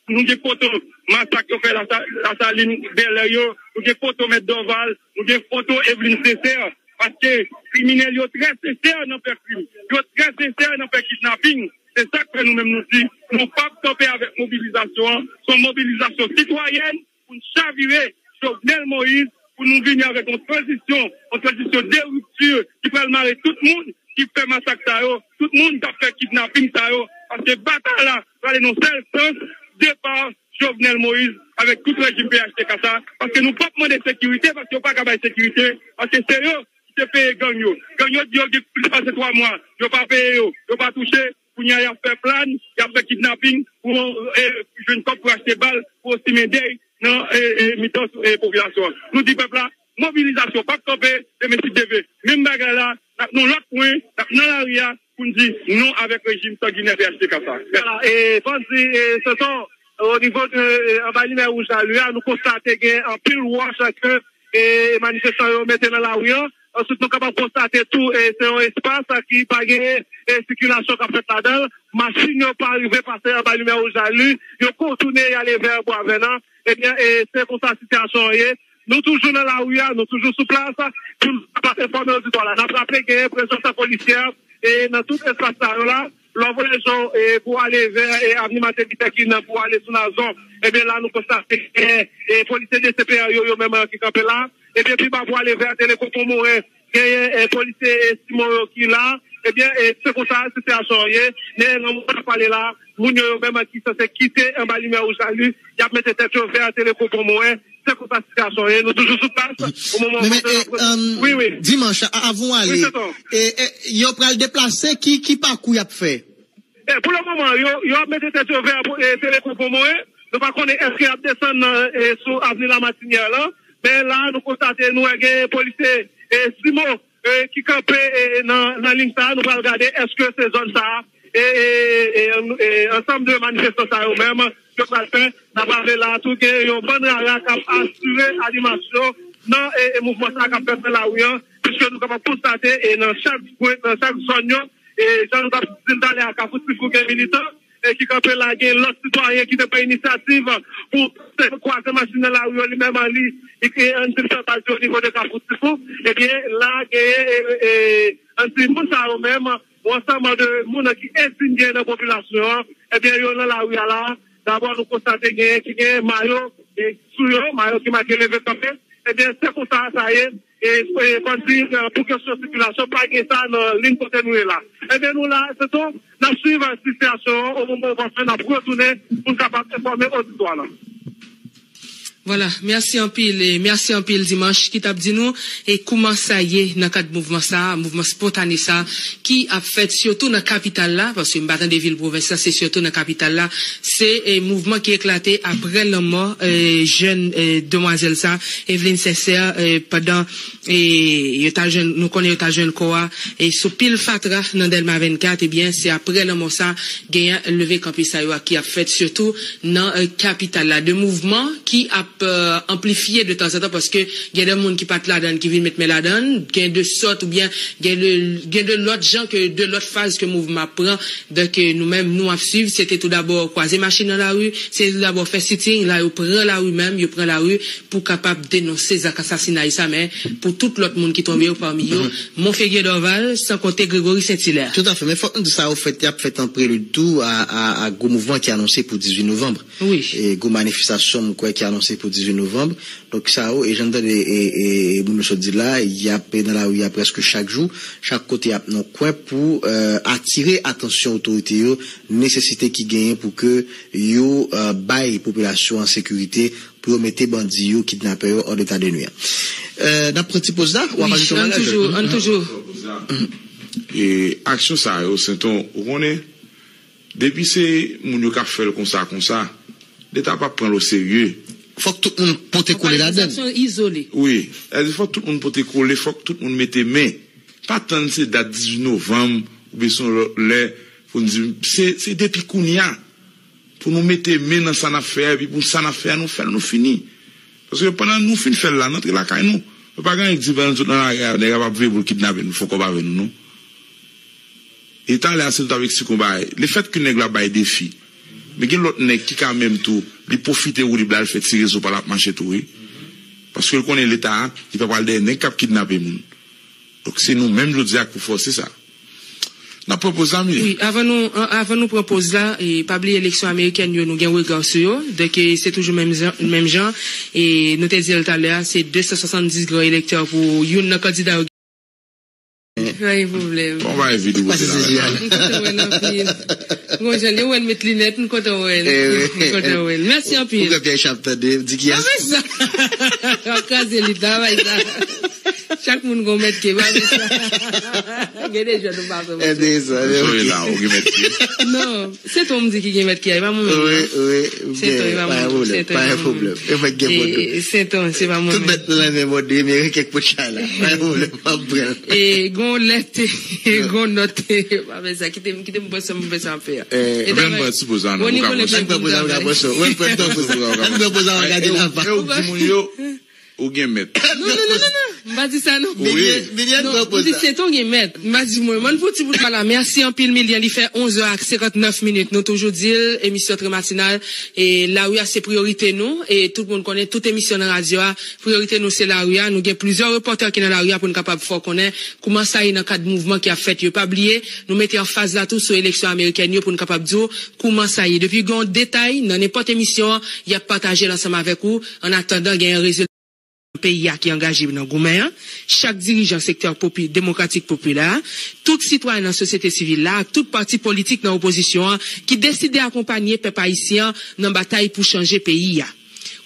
nou gen foto masak yo fè Lasa-, Lasalin, Bèlè yo, nou gen foto Mèt Dòval, nou gen foto Eveline Sincère, paske kriminèl yo trè sensè nan fè krim, yo trè sensè nan fè kidnaping. Se sa k fè nou menm nou di, nou p ap kanpe avèk mobilizasyon an, se yon mobilizasyon sitwayèn pou n chavire Jovenel Moïse, pou nou vini avèk yon tranzisyon, yon tranzisyon de ripti ki pral mare tout moun ki fè masak sa yo, tout moun k ap fè kidnaping sa yo, paske batay la prale nan sèl sans, depa Jovenel Moïse avèk tout rejim P H T K sa, paske nou p ap mande sekirite, paske yo pa ka bay sekirite, paske se yo ki te peye gang yo. Gang yo di yo gen plis pase twa mwa, yo pa peye yo, yo pa touche, kounye a y ap fè plan, y ap fè kidnaping pou, e, jwenn kòb pou achte bal, pou simen dèy nan, e, e, mitan, e, popilasyon an. Nou di pèp la, mobilizasyon p ap kanpe, demen si Dye vle. Menm bagay la, n ap nan lòt pwen, n ap nan lari a, pou n di non avèk rejim sanginè P H T K sa. Vwala, e, bandi, e, Sanson, o nivo de, e, anba limyè wouj la, li a, nou konstate gen anpil wòch ke, e, manifestan yo mete nan lari an. Answit, nou kapab konstate tou, e, se yon espas ki pa gen, e, sikilasyon k ap fèt ladan l. Machin yo pa rive pase anba limyè wouj la, li, yo kontounen y ale vè Bwa Vè nan. Ebyen, e, se konsa sitiyasyon an ye. Nou toujou nan lari a, nou toujou sou plas pou nou kapab enfòme oditwa la. N ap raple, genyen prezans polisyè e nan tout espas sa yo la, lè w voye jou e pou ale vè e avni Martin Luther King nan pou ale sou Nazon, ebyen la nou konstate e, e polisye D C P R yo, yo menm ki kanpe la. Ebyen pi ba pou ale vè Teleko Pon Moren, genyen e polisye e Simon yo ki la. Ebyen e se konsa sitiyasyon an ye. Men nan moman n ap pale la, moun yo, yo menm ki sanse kite anba limyè wouj la, li, y ap mete tèt yo vè Teleko Pon Moren. Se konsa sitiyasyon ye. Nou toujou sou plas. O moman Men, men, e, wi, wi. Dimanch, a- avan w ale, Wi, se sa. e, e, yo pral deplase, ki, ki pakou y ap fè? E, pou le moman, yo, yo ap mete tèt yo vè e, Teleko Pon Moren. Nou pa konnen èske y ap desann nan, e, sou avni Lamatinyè la. Men la, nou konstate, nou wè gen polisye e, Simo e, ki kanpe e, nan, nan liy sa a. Nou pral gade èske se zòn sa a e, e, e, e, ansanm de manifestan sa yo menm, yo pral fè. N ap raple la tou gen yon bann rara k ap asire animasyon nan e, e, mouvman sa a k ap fèt nan lari an, piske nou kapab konstate e, nan chak pwen, nan chak zòn yo, e, jan nou t ap di l talè a Kafou Tifou gen militan e, ki kanpe la, gen lòt sitwayen ki te pran inisyativ pou kwaze machin nan lari yo, li menm li, li kreye anpil fè baz yo o nivo de Kafou Tifou. Ebyen la, genyen e, e, anti moun sa yo menm, yon ansanm de moun ki endinye nan popilasyon an, ebyen, yo nan lari a la. Dabò, nou konstate genyen ki gen mayo e, sou yo, mayo ki make leve kanpe. Ebyen, se konsa sa ye. E, e, kòm di, e, pou kesyon sikilasyon, pa gen sa nan liy kote nou ye la. Ebyen, nou la, se tou, n ap swiv sitiyasyon an, o moman opòtèn, n ap retounen pou n kapab enfòme oditwa la. Vwala, mèsi anpil, e mèsi anpil Dimanch ki t ap di nou e kouman sa ye nan kad mouvman sa, mouvman spontane sa ki ap fèt sitou nan kapital la, paske m pa tande vil pwovens la, se sitou nan kapital la. Se e, mouvman ki eklate apre lanmò e, jèn e, demwazèl sa, Eveline Sincère, e, pandan e, yo ta jwenn, nou konnen yo ta jwenn kò a e, sou pil fatra nan Dèlma vennkat, ebyen, se apre lanmò sa, genyen leve kanpe sa yo a ki ap fèt, sitou nan e, kapital la. De mouvman ki ap e, anplifye de tanzantan, paske gen de moun ki pa t ladan l ki vin met men ladan l, gen de sòt oubyen gen de, gen de lòt jan ke de lòt faz ke mouvman ap pran. Donk, e, nou menm, nou ap swiv, se te tou dabò kwaze machin nan lari, se te tou dabò fè sitting, la yo pran lari menm, yo pran lari pou kapab denonse zak asasinay sa, men pou tout lòt moun ki tonbe yo, pami yo, Monfegye Dorval, san konte Gregory Saint-Hilaire. Toutafè, men fòk nou di sa yo fèt, y ap fèt an prelid tou a, a, a gwo mouvman ki anonse pou dizuit novanm. Wi. E gwo manifestasyon, m kwè, ki anonse pou dizuit novanm. Donk, sa yo, e jan n tande, e, e, e moun yo sot di la, y ap nan lari a prèske chak jou, chak kote y ap nan kwen pou, e, atire atansyon otorite yo, nesesite ki genyen pou ke yo, e, bay popilasyon an sekirite, pou yo mete bandi yo, kidnapè yo, hors d'état de nuire. E, n ap pran ti poz la, w ap Wi, ajoute yon ann bagay? Toujou, ann toujou. E aksyon sa yo, Senton, ou konnen, depi se moun yo k ap fè l konsa, konsa, Leta p ap pran l oserye. Fòk tout moun pote kole ladan l. Aksyon izole. Wi, sa vle di fòk tout moun pote kole, fòk tout moun mete men. Pa tann se dat dizuit novanm, oubyen se yon lòt lè, pou n di, se, se depi kounye a, pou nou mete men nan sa n ap fè a, epi pou sa n ap fè a, nou fè l, nou fini. Paske pandan nou fin fè l la, n antre lakay nou. Nou pa gen anyen k di pandan nou sot nan lari a, nèg la p ap veye pou l kidnape nou, fè kòb avè nou, non. E talè a, se nou t ap eksplike yon bagay. Lefètke nèg la bay defi, men gen lòt nèg ki ka menm tou, li pwofite woulib la, l fè ti rezo pa l ap mache tou, wi. Paske l konnen Leta a, li pa pral dèyè nèg k ap kidnape moun. Donk, se nou menm jodi a k pou fòse sa. N ap pran poz la, Mili. Wi, avan nou, an- avan nou pran poz la, e, pa bliye eleksyon amerikèn yo, nou gen rega sou yo. Donk, e, se toujou menm jan, menm jan. E, nou te di l talè a, se de san swasanndis gran elektè pou youn nan kandida yo. Pa gen pwoblèm. Bon, pa evite Pase kote la, se men. Jiyal. M kontan wè l anpil. Gon jan li wè l met linèt, m kontan wè l. Eh, wi. M kontan wè l. Mèsi anpil. Ou pran pyèj ap tande, di ki a. Sa fè sa. W ap kraze lit la, bay sa. Chak moun gon mèt pye, pa fè sa. Gen de jèn ou pa fè mwen. Enteresan, men Soyez ok. Là, ou gen mèt pye. Non, se tou m di ki gen mèt pye, e pa mwen menm, Wi, non. Wi, Se tou, e pa pa mwen, gen pwoblèm, se tou, pa e gen pa mwen. Pwoblèm. E fèk gen E, pwoblèm. Se tou, se pa mwen Tout menm. Bèt nan lanmè mòde, men gen kèk poutchay la. Pa gen pwoblèm, m ap pran. E, gon lèt, gon nòt, pa fè sa, kite m, kite m pran sa m bezwen fè a. Eh, E Ou menm dayè, pran ti poz la, non, Rony ou ka Colin pran Sa k pran poz la, ou ka pran sa. Wè, pran tan poz la. Ou pran poz la, w ap gade E, lava. E ou di moun yo, ou gen mèt. Non, non, non, non, non. M pa di sa non. Wi. Milien, Milien, non, pran poz la. M di se ton gen mèt. M pa di mwen. Mwen pou ti bout la. Mèsi anpil Milien, li fè onz è ak senkantnèf minit. Nou toujou di l, emisyon trè matinal. E lari a se priyorite nou. E tout moun konnen tout emisyon nan radyo a, priyorite nou se lari a. Nou gen plizyè repòtè ki nan lari a pou n kapab fè w konnen kouman sa ye nan kad mouvman ki ap fèt yo. Pa bliye, nou mete anfaz la tou sou eleksyon amerikèn yo pou n kapab di w kouman sa ye. Depi gen yon detay nan nenpòt emisyon an, y ap pataje l ansanm avèk ou. Annatandan, gen yon rezilta. Peyi a ki angaje nan goumen an, chak dirijan sektè popi-, demokratik popilè a, tout sitwayen nan sosyete sivil la ak tout pati politik nan opozisyon an ki deside akonpanye pèp ayisyen an nan batay pou chanje peyi a.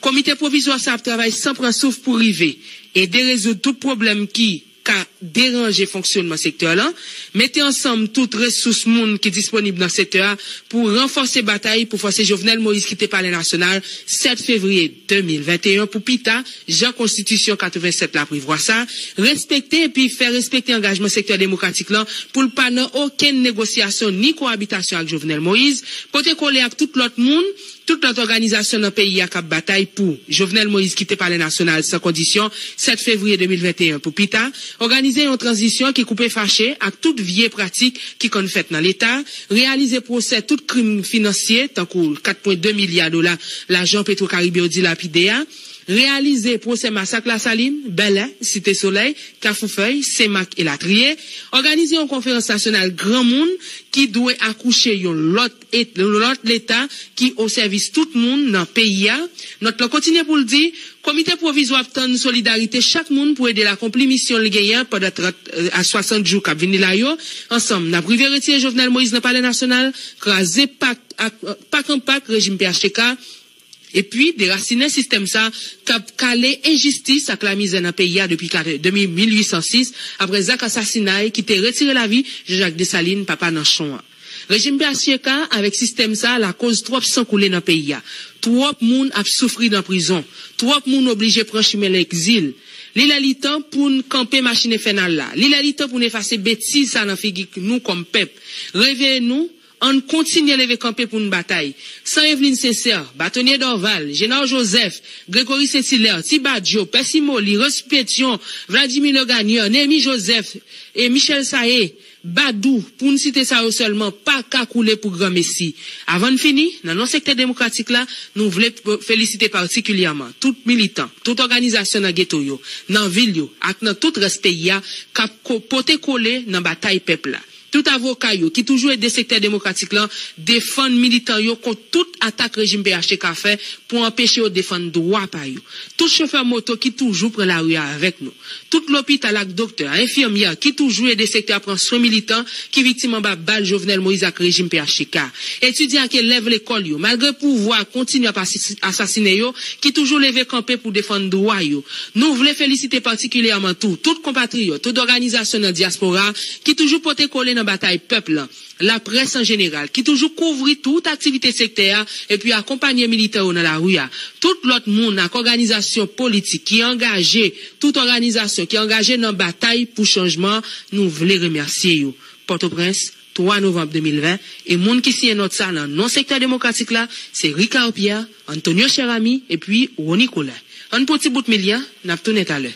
Komite pwovizwa sa ap travay san pran souf pou rive ede rezoud tout pwoblèm ki ka deranje fonksyonman sektè lan, mete ansanm tout resous moun ki disponib nan sektè a pou ranfòse batay pou fòse Jovenel Moïse kite Palè Nasyonal sèt fevriye de mil venteyen pou pita, jan Konstitisyon katrevennsèt la prevwa sa, respekte epi fè respekte angajman sektè demokratik lan pou l pa nan okenn negosyasyon ni kowabitasyon ak Jovenel Moïse, pote kole ak tout lòt moun, tout lòt òganizasyon nan peyi a k ap batay pou Jovenel Moïse kite Palè Nasyonal san kondisyon, sèt fevriye de mil venteyen pou pita, òganize yon tranzisyon ki koupe fache ak tout vye pratik ki konn fèt nan Leta, reyalize pwosè tout krim finansye, tankou kat pwen de milya dola lajan Petwokaribe yo dilapide a, reyalize pwosè masak Lasalin, Bèlè, Site Solèy, Kafou Fèy, Senmak elatriye, òganize yon konferans nasyonal granmoun ki dwe akouche yon lòt et-, lòt Leta ki o sèvis tout moun nan peyi a. Nòt lan kontinye pou l di, Komite pwovizwa ap tann solidarite chak moun pou ede l akonpli misyon l genyen pandan trant, euh, a swasant jou k ap vini la yo. Ansanm, n ap rive retire Jovenel Moïse nan Palè Nasyonal, kraze pak ak, pak an pak rejim P H T K, epi derasinen sistèm sa k ap kale enjistis ak lamizè nan peyi a depi kat-, depi mil uit san sis, apre zak asasinay ki te retire lavi Jean-Jacques Dessalines, papa nanchon an. Rejim P H T K avèk sistèm sa lakoz twòp san koule nan peyi a. Twòp moun ap soufri nan prizon. Twòp moun oblije pran chimen legzil. Li lè li tan pou n kanpe machin enfènal la. Li lè li tan pou n efase betiz sa nan figi nou kòm pèp. Reveye nou, ann kontinye leve kanpe pou n batay. San Evelyne Sincère, Batonye Dorval, Génard Joseph, Grégory Saint-Hilaire, Ti Badjo, Pèsi Moli, Rens Pétion, Vladimir Legagneur, Néhémie Joseph, e Michel Saé, Badou, pou n site sa yo sèlman, pa ka koule pou granmesi. Avan n fini, nan non sektè demokratik la, nou vle p-, felisite patikilyèman tout militan, tout òganizasyon nan geto yo, nan vil yo, ak nan tout rès peyi a, k ap ko-, pote kole nan batay pèp la. Tout avoka yo ki toujou ede sektè demokratik lan defann militan yo kont tout atak rejim P H T K fè pou anpeche yo defann dwa pa yo. Tout chofè moto ki toujou pran lari a avèk nou. Tout lopital ak doktè, enfimyè ki toujou ede sektè a pran swen militan ki viktim anba bal Jovenel Moïse ak rejim P H T K. Etidyan ak elèv lekòl yo, malgre pouvwa a kontinye ap asi-, asasinen yo, ki toujou leve kanpe pou defann dwa yo. Nou vle felisite patikilyèman tou tout konpatriyòt, tout òganizasyon nan dyaspora ki toujou pote kole nan batay pèp lan, laprès an jeneral, ki toujou kouvri tout aktivite sektè a epi akonpanye militan yo nan lari a. Tout lòt moun ak òganizasyon politik ki angaje, tout òganizasyon ki angaje nan batay pou chanjman, nou vle remèsye yo. Pòtoprens, twa novanm de mil ven, e moun ki siyen nòt sa nan non sektè demokratik la, se Ricard Pierre, Antonio Cheramy, epi Rony Colin. Ann pran ti bout Milien, n ap tounen talè.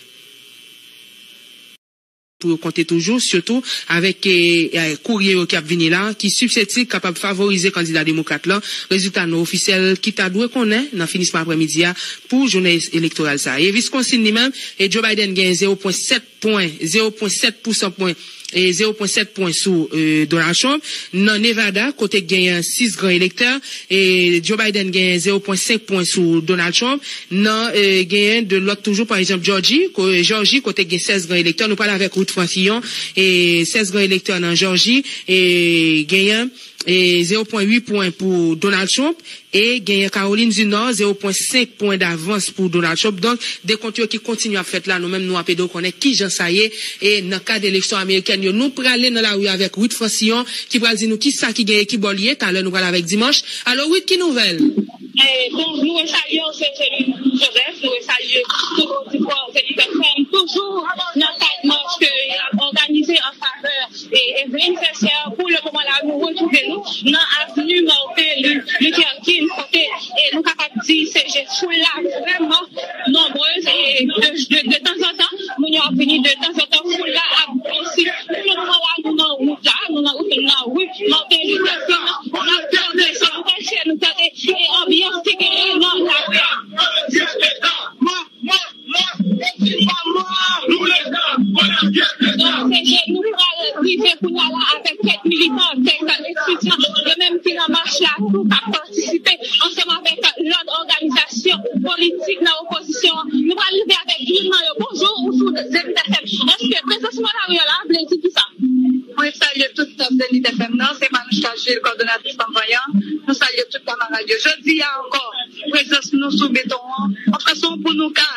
Pou yo konte toujou, sitou avèk, eh, eh, kourye yo ki ap vini la, ki sipseptib kapab favorize kandida demokrat lan, rezilta non ofisyèl ki ta dwe konnen nan finisman aprèmidi a pou jounen es-, elektoral sa. E Wisconsin li menm, e Joe Biden gen zero pwen sèt pwen, zero pwen sèt pousan pwen, e zero pwen sèt pwen sou, eh, Donald Trump. Nan Nevada, kote genyen sis gran elektè, e Joe Biden genyen zero pwen senk pwen sou Donald Trump. Nan, eh, genyen de lòt toujou, pa egzanp, Jòji, ko-, Jòji, kote gen sèz gran elektè. Nou pale avèk Ruth Francillon, e sèz gran elektè nan Jòji, e genyen, e zero pwen uit pwen pou Donald Trump, e genyen Caroline du Nord, zero pwen senk pwen davans pou Donald Trump. Donk, dekont yo ki kontinye ap fèt la, nou menm nou ap ede w konnen kijan sa ye, e nan kad eleksyon amerikèn yo. Nou prale nan lari avèk Ruth Francillon, ki pral di nou kisa ki genyen, ki bò l ye. Talè nou pral avèk Dimanche. Alo, Ruth, ki nouvèl? Eh, bon, nou resalye w, se Zeli Joseph, nou resalye tout oditè Zeli F M, toujou nan kad mach ke y ap òganize an favè e Evelyne Sincère. Pou le moman la, nou retwouve nou nan avni Martin Luther King, kote, e nou kapab di se je foul la vrèman nonbrez, e de, de, de tanzantan, moun yo ap Vini de tanzantan, foul la ap grandi. Pou le moman la, nou nan wout la, nou nan wout, nou nan ri Martin Luther King, n ap pran leson, nou pral chè, nou tande e anbyans ki genyen nan lari a. Donk, se je nou pral rive kounye a la avèk kèk militan, kèk etidyan, yo menm ki nan mach la tou, k ap patisipe ansanm avèk lòt òganizasyon politik nan opozisyon an. Nou pral rive avèk youn nan yo. Bonjou, ou sou Zenith F M. Èske prezans mwen nan ri an la vle di kisa? Mwen salye tout staf Zenith F M nan, se Manouchka Jules, kòdonatris Fanm Vanyan. Nou salye tout kamarad yo. Jodi a ankò, prezans nou sou beton an, yon fason pou nou ka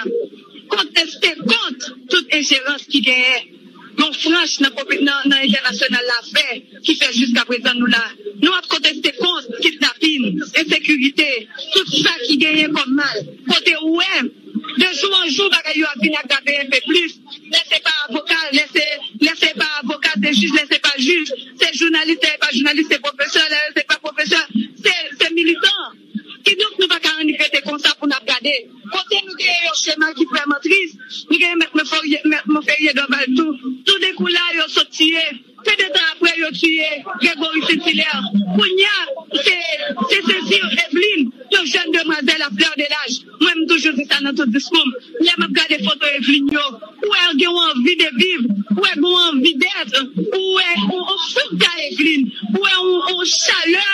konteste kont tout enjerans ki genyen yon franch nan, nan, nan entènasyonal la fè, ki fè jiska prezan nou la. Nou ap konteste kont kidnapin, ensekirite, tout sa ki genyen kòm mal. Kote ou wè, de jou an jou, bagay yo ap vin agrave enpe plis. Lè se pa avoka, lè se, lè se pa avoka, se jij, lè se pa jij, se jounalis, lè se pa jounalis, se pwofesè, lè se pa pwofesè, se, se militan. Kidonk, nou pa ka annik rete konsa pou n ap gade. Kote nou genyen yon chema ki vrèman tris, nou genyen mèt Monferrier, mèt Monferrier Dorval tou. Toudenkou la, yo sot tiye. Pe de tan apre, yo tiye Gregory Saint-Hilaire. Kounye a, se, se sezi Eveline, yon jèn demwazèl à fleur de l'âge. Mwen, m toujou di sa nan tout diskou m. Lè m ap gade foto Eveline yo, ou wè gen yon anvi de viv, ou wè gen yon anvi dèt, ou wè yon, yon foug ka Eveline, ou wè yon, yon chalè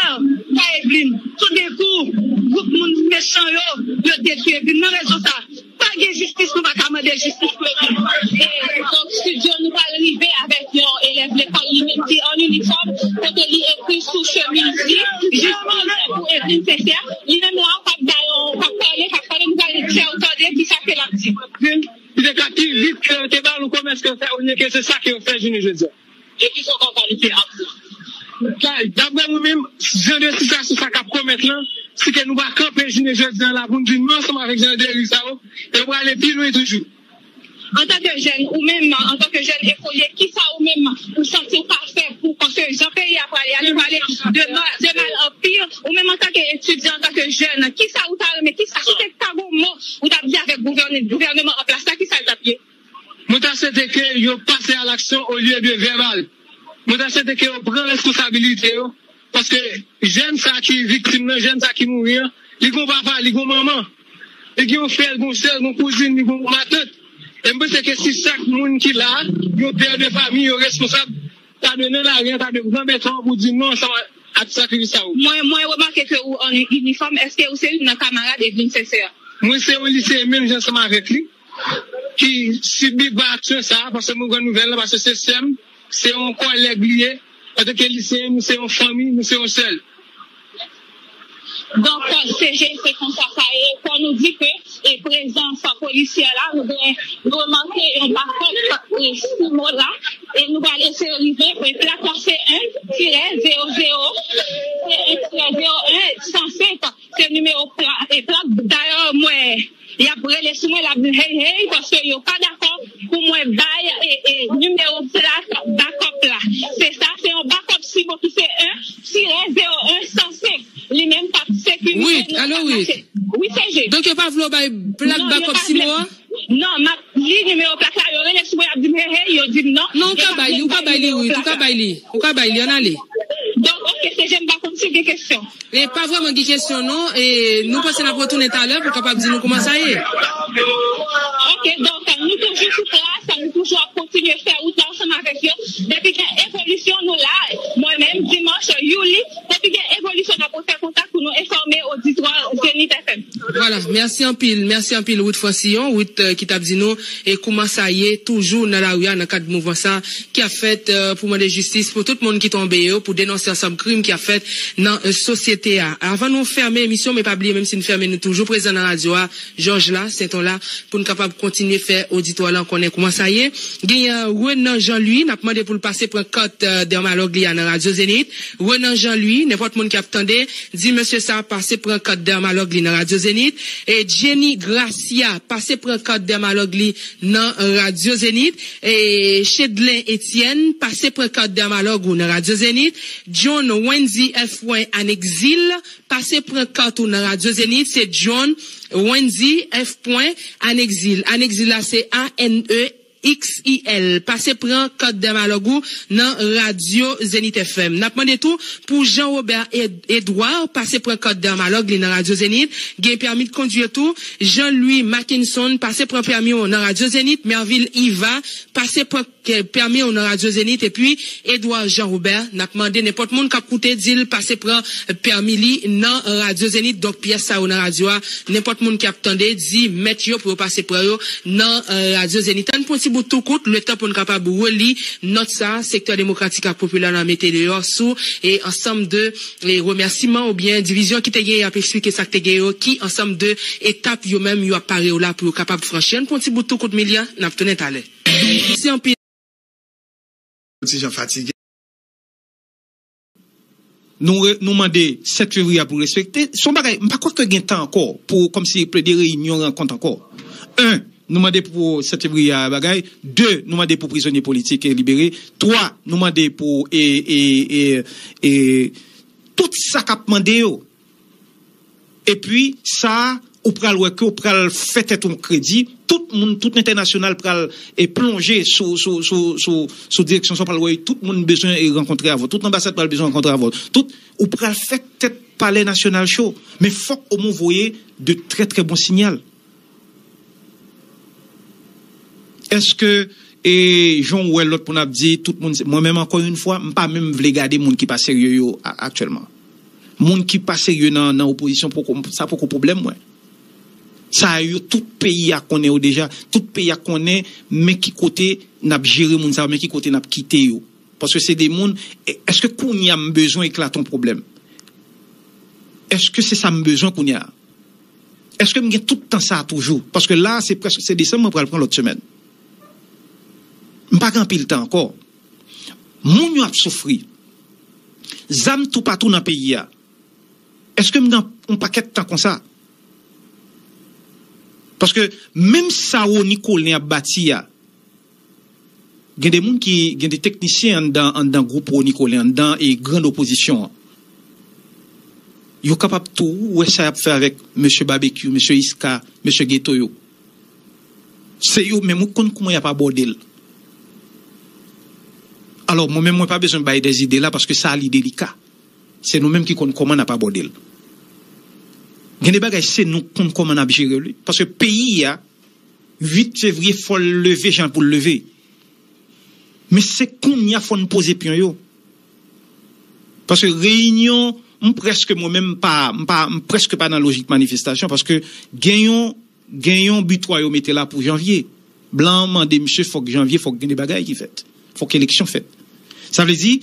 ka Eveline. Toudenkou, gwoup moun mechan yo, yo detwi Eveline. Nan rezon sa, pa gen jistis, nou pa ka mande jistis pou Eveline. E, donk, studio, nou pral rive avèk yon elèv lekòl, li menm ki an inifòm, kote li ekri sou chemiz li, jistis pou Eveline Sincère. Li menm la, k ap bay yon, k ap pale, k ap pale, nou pral fè w tande kisa ke l ap di. Ki te ka pi vit ke yo te ba l yon komès ke yo fè, olye ke se sa ke yo fè jounen jodi a. E ki sa w ka kalifye ak sa? Daprè mwen menm, jan de sitiyasyon sa k ap komèt lan, si ke nou pa kanpe jounen jodi a la pou n di non ansanm avèk jan de deriv sa yo, yo prale pi lwen toujou. Antanke jèn, ou menm, antanke jèn ekolye, kisa ou menm ou santi w ka fè pou, paske jan peyi a prale a, li prale de mal, de mal an pi, ou menm antanke etidyan, antanke jèn, kisa ou ta renmen, kisa, si te ka gon mo ou t ap di avèk gouvène-, gouvèneman an plas la, kisa l t ap ye? Mwen ta swete ke yo pase a laksyon olye de vèbal. Mwen ta swete ke yo pran responsabilite yo, paske jèn sa ki viktim nan, jèn sa ki mouri an, li gon papa, li gon manman, li gen yon frè, li gon sè, li gon kouzin, li gon matant. E m panse ke si chak moun ki la, yon pè de fami, yon responsab, ta dwe nan lari an, ta dwe pran beton an pou di non ansanm ak sakrifis sa yo. Mwen, mwen remake ke ou an inifòm, èske ou se youn nan kamarad Eveline Sincère? Mwen se yon liseyen menm jan ansanm avèk li, ki sibi pa aksyon sa a, paske mwen pran nouvèl lan, paske se sè m, se yon kòlèg li ye. Antanke liseyen, nou se yon fanmi, nou se yon sèl. Donk, se je, se konsa sa ye. Fò nou di ke, e, prezans polisyè la, nou gen, nou remake yon bakòp, e, simo la, e nou pral eseye rive, e plak la se en tirè zewo zewo, se en tirè zewo en san senk, se nimewo pla-, e plak. Dayè, mwen, y ap rele sou mwen, l ap di, "Hey, hey," paske yo pa dakò pou mwen bay, e, e, nimewo plak bakòp la. Se sa, se yon bakòp simo ki se en tirè zewo en san senk. Li menm k ap sekirize. Ruth, alo, Ruth. Wi, se je. Donk, yo pa vle w bay plak bakòp simo a? Non, m ap li nimewo plak la, yo rele sou mwen, y ap di m, "Hey, hey," yo di m non. Non, ou ka bay li, ou ka bay li, Ruth, ou ka bay li. Ou ka bay li, ann ale. Donk, oke, se je, m pa konn si gen kesyon. E pa vrèman gen kesyon non. E nou panse n ap retounen talè pou kapab di nou kòman sa ye. Oke, donk, nou toujou sou plas, nou toujou ap kontinye fè wout la ansanm avèk yo. Depi gen evolisyon, nou la. Mwen menm, dimanch, Youli, depi gen evolisyon, n ap refè kontak pou nou enfòme oditwa Zenith F M. Vwala, mèsi anpil, mèsi anpil, Ruth Francillon, Ruth, euh, ki t ap di nou, e kòman sa ye, toujou nan lari a, nan kad mouvman sa, ki ap fèt, euh, pou mande jistis pou tout moun ki tonbe yo, pou denonse ansanm krim ki ap fèt nan, euh, sosyete a. Avan nou fèmen emisyon, men pa bliye, menm si n fèmen, nou toujou prezan nan radyo a, Jòj la, Senton la, pou n kapab kontinye fè oditwa lan konnen kòman sa ye. Genyen Renan Jean Louis, n ap mande pou l pase pran kat, euh, dèmalòg li a nan Radyo Zenith. Renan Jean Louis, nenpòt moun ki ap tande, di mesye sa pase pran kat dèmalòg li nan Radyo Zenith. E Jenny Gracia, pase pran kat dèmalòg li nan Radyo Zenith. E Chedlen Etienne, pase pran kat dèmalòg ou nan Radyo Zenith. John Wendy F. Anexil, pase pran kat ou nan Radyo Zenith. Se John Wendy F. Anexil. Anexil la se A N E X I L. Pase pran kat dèmalòg ou nan Radyo Zenith F M. N ap mande tou pou Jean Robert Ed- Edouard, pase pran kat dèmalòg li nan Radyo Zenith. Gen pèmi de kondwi tou, Jean Louis Mackinson, pase pran pèmi w nan Radyo Zenith. Mervil Iva, pase pran ke- pèmi w nan Radyo Zenith. Epi Edouard Jean Robert, n ap mande nenpòt moun k ap koute, di l pase pran pèmi li nan Radyo Zenith. Donk, pyès sa yo nan radyo a, nenpòt moun ki ap tande, di mèt yo pou yo pase pran yo nan eh, Radyo Zenith. Ann pran ti bout tou kout, letan pou n kapab reli nòt sa a, Sektè Demokratik ak Popilè la mete deyò sou e ansanm de e remèsiman oubyen divizyon ki te gen, y ap eksplike sa k te gen yo, ki ansanm de etap yo menm yo ap pare yo la pou yo kapab franchi. Ann pran ti bout tou kout milya, n ap tounen talè. Mèsi anpil. Ti jan fatige. Nou, re- nou mande sèt fevriye a pou respekte. Se yon bagay, m pa kwè ke gen tan ankò pou kòmsi plede reyinyon, rankont ankò. En, nou mande pou sèt fevriye a bagay. De, nou mande pou prizonye politik e libere. Twa, nou mande pou e, e, e, e, tout sa k ap mande yo. Epi, sa, ou pral wè ke ou pral fè tèt ou kredi. Tout moun, tout entènasyonal pral e plonje sou, sou, sou, sou, sou direksyon sa, ou pral wè tout moun bezwen e rankontre avè w. Tout anbasad pral bezwen rankontre avè w. Tout, ou pral fè tèt Palè Nasyonal cho. Men fòk omwen voye de trè, trè bon sinyal. Èske, e, jan w wè lòt moun ap di, tout moun, se- mwen menm, ankò yon fwa, m pa menm vle gade moun ki pa serye yo a- aktyèlman. Moun ki pa serye nan, nan opozisyon, poko, sa poko pwoblèm mwen. Sa yo, tout peyi a konnen yo deja. Tout peyi a konnen men ki kote n ap jere moun sa yo, men ki kote n ap kite yo. Paske se de moun, e- èske kounye a m bezwen eklate yon pwoblèm? Èske se sa m bezwen kounye a? Èske m gen tout tan sa a toujou? Paske la, se prèske, se desanm, mwen pral pran lòt semèn. M pa gen anpil tan ankò. Moun yo ap soufri. Zam toupatou nan peyi a. Èske m gen yon pakèt tan konsa? Paske menm sa Rony Colin ap bati a, gen de moun ki, gen de teknisyen anndan, anndan gwoup Rony Colin, anndan e gran opozisyon an. Yo kapab tou wè sa y ap fè avèk mesye Babekyou, mesye Iska, mesye Geto yo. Se yo menm ou konn kouman y ap abòde l. Alò, mwen menm, mwen pa bezwen bay de zide la paske sa li delika. Se nou menm ki konn kòman n ap abòde l. Gen de bagay, se nou konn kòman n ap jere li. Paske peyi a, uit fevriye, fò l leve jan pou l leve. Men se kounye a fò n poze pyon yo. Paske reyinyon, m prèske mwen menm pa, m pa, m prèske pa nan lojik manifestasyon, paske gen yon, gen yon bitwa yo mete la pou janvye. Blan an mande misye, fòk janvye, fòk gen de bagay ki fèt. Fòk eleksyon fèt. Sa vle di,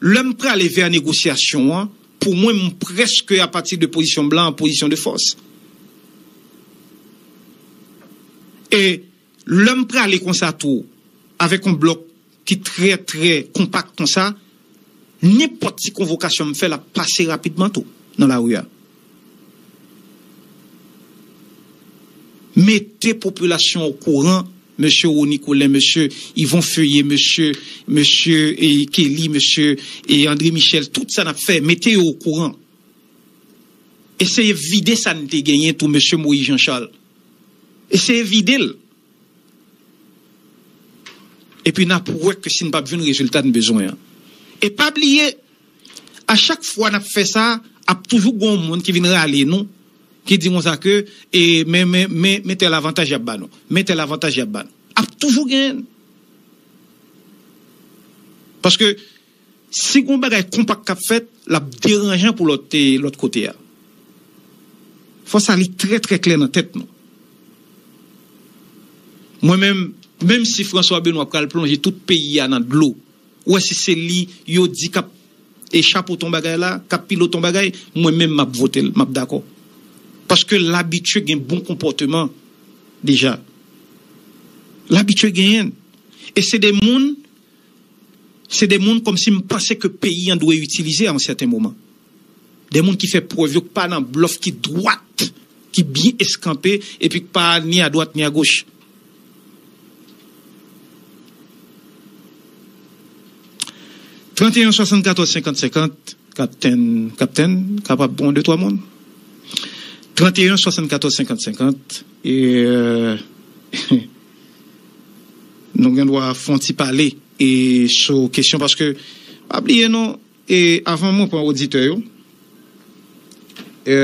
lè m prale vè negosyasyon an, pou mwen, m prèske apati de pozisyon blan an, pozisyon de fòs. E lè m prale konsa tou, avèk yon blòk ki trè, trè konpak konsa, nenpòt ti konvokasyon m fè, l ap pase rapidman tou nan lari a. Mete popilasyon okouran, mesye Rony Colin, mesye Yvon Feuillé, mesye, mesye e, Kelly, mesye e, André Michel, tout sa n ap fè, mete yo okouran. Eseye vide sa n te genyen tou, mesye Moïse Jean Charles. Eseye vide l. Epi n ap wè ke si n p ap jwenn rezilta n bezwen an. E pa bliye, a chak fwa n ap fè sa, ap toujou gen yon moun ki vin rale nou, ki di konsa ke, e, men, men, men, men tèl avantaj y ap ba nou. Men tèl avantaj y ap ba nou. Ap toujou genyen. Paske si gon bagay konpak k ap fèt, l ap deranjan pou lòt, e, lòt kote a. Fò sa li trè, trè klè nan tèt nou. Mwen menm, menm si François Benoît pral plonje tout peyi a nan dlo, ou wè si se li yo di k ap e chapote yon bagay la, k ap pilote yon bagay, mwen menm m ap vote l, m ap dakò. Paske l abitye gen bon konpòteman deja. L abitye genyen l. E se de moun, se de moun kòmsi m panse ke peyi an dwe itilize a yon sèten moman. De moun ki fè prèv yo, ki pa nan blòf, ki dwat, ki byen eskanpe, epi ki pa ni adwat ni agoch. Trannteyen swasannkatòz senkant senkant, kaptenn, kaptenn, kapab bon de twa moun. Trannteyen swasannkatòz senkant senkant, e, euh, nou gen dwa fè yon ti pale e sou kesyon, paske pa bliye non, e avan mwen pran oditè yo, e,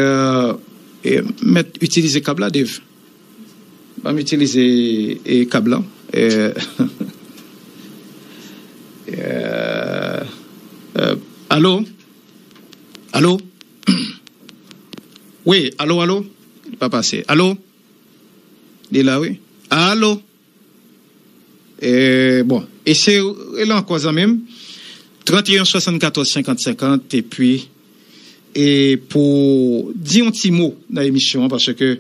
e mèt itilize kab la, Dave. Ban m itilize e kab la. E, e, e, alo? Alo? Wi, alo, alo? Li pa pase. Alo? Li la, wi. Alo? E, bon, eseye rele ankò, zanmi m. Trant e yon swasann katòz senkant senkant, epi, e pou di yon ti mo nan emisyon an, paske,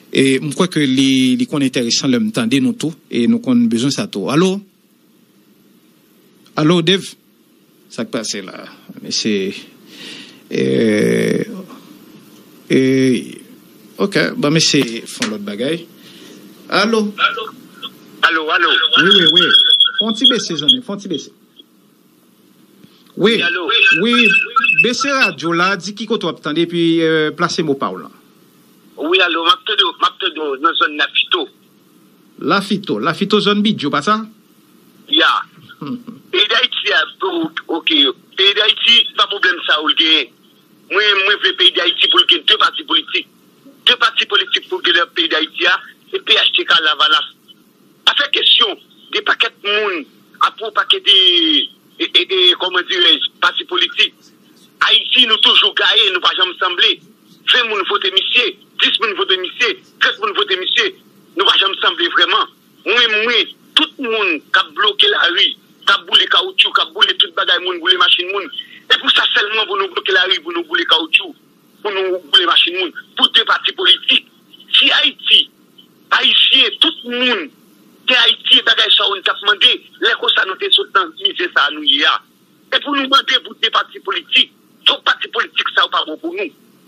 e, m kwè ke li, li konn enteresan lè m tande nou tou, e nou konn bezwen sa tou. Alo? Alo, Dave? Sa k pase la? Mesye, e, e, ok, ban m eseye fè yon lòt bagay. Alo? Alo, alo. Wi, wi, wi. Fè yon ti bese, zanmi, fè yon ti bese. Wi, wi, alo. Wi, bese radyo la, di ki kote w ap tande, epi, e, plase mo pa w lan. Wi, alo, m ap tande w, m ap tande w nan zòn Lafito. Lafito, Lafito zòn Bidjo, pa sa? Ya. Peyi Dayiti a, o-, oke. Peyi Dayiti, pa pwoblèm sa yo l genyen. Mwen, mwen vle peyi Dayiti pou l gen de pati politik. De pati politik pou l gen nan peyi Dayiti a, se P H T K, Lavalas. Afè kesyon de pakèt moun, apre yon pakèt de, e, e, e, kòman dirèj, pati politik. Ayiti, nou toujou gaye, nou pa janm sanble. Ven moun vote misye, dis moun vote misye, trant moun vote misye. Nou pa janm sanble vrèman. Mwen, mwen, tout moun k ap bloke lari, k ap boule kawotchou, k ap boule tout bagay moun, boule machin moun, e pou sa sèlman pou nou bloke lari, pou nou boule kawotchou, pou nou boule machin moun, pou de pati politik. Si Ayiti, Ayisyen, tout moun, te Ayiti, bagay sa yo n t ap mande, lè konsa nou te sot nan mizè sa a nou ye a. E pou nou mande pou de pati politik, tout pati politik sa yo pa bon pou nou.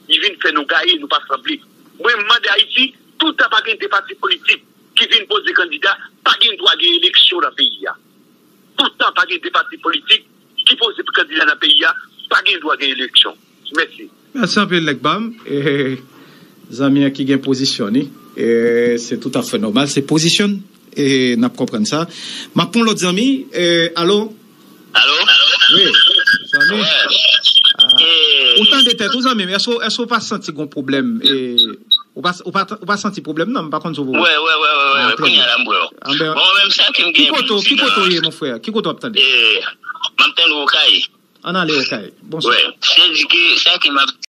Li vin fè nou gaye, nou pa sanble. Mwen, m mande Ayiti, toutan pa gen de pati politik ki vin poze kandida, pa gen dwa gen eleksyon nan peyi a. Toutan pa gen de pati politik ki poze kandida nan peyi a, pa gen dwa gen eleksyon. Mèsi. Mèsi anpil, Nèg Bam. E, zanmi an ki gen pozisyon li, e, se toutafè nòmal, se pozisyon l, e n ap konprann sa. M ap pran lòt zanmi. E, alo? Alo? Wi, zanmi. Wè. Ah. E, ou tande tèt ou, zanmi m? Èske, èske w pa santi gon pwoblèm? E, ou pa, ou pa, ou pa santi pwoblèm, non? M pa konn si w... Wè, wè, wè, wè, wè, ah, wè. Kounye a la, m wè w. Ah, ben, bon, mwen menm sa ki m gen, ki kote, ki kote w ye, mon frè? Ki kote w ap tande? E, m ap tande Okay. Ann ale Okay. Bonswa. Wè, se di ke sa ke m ap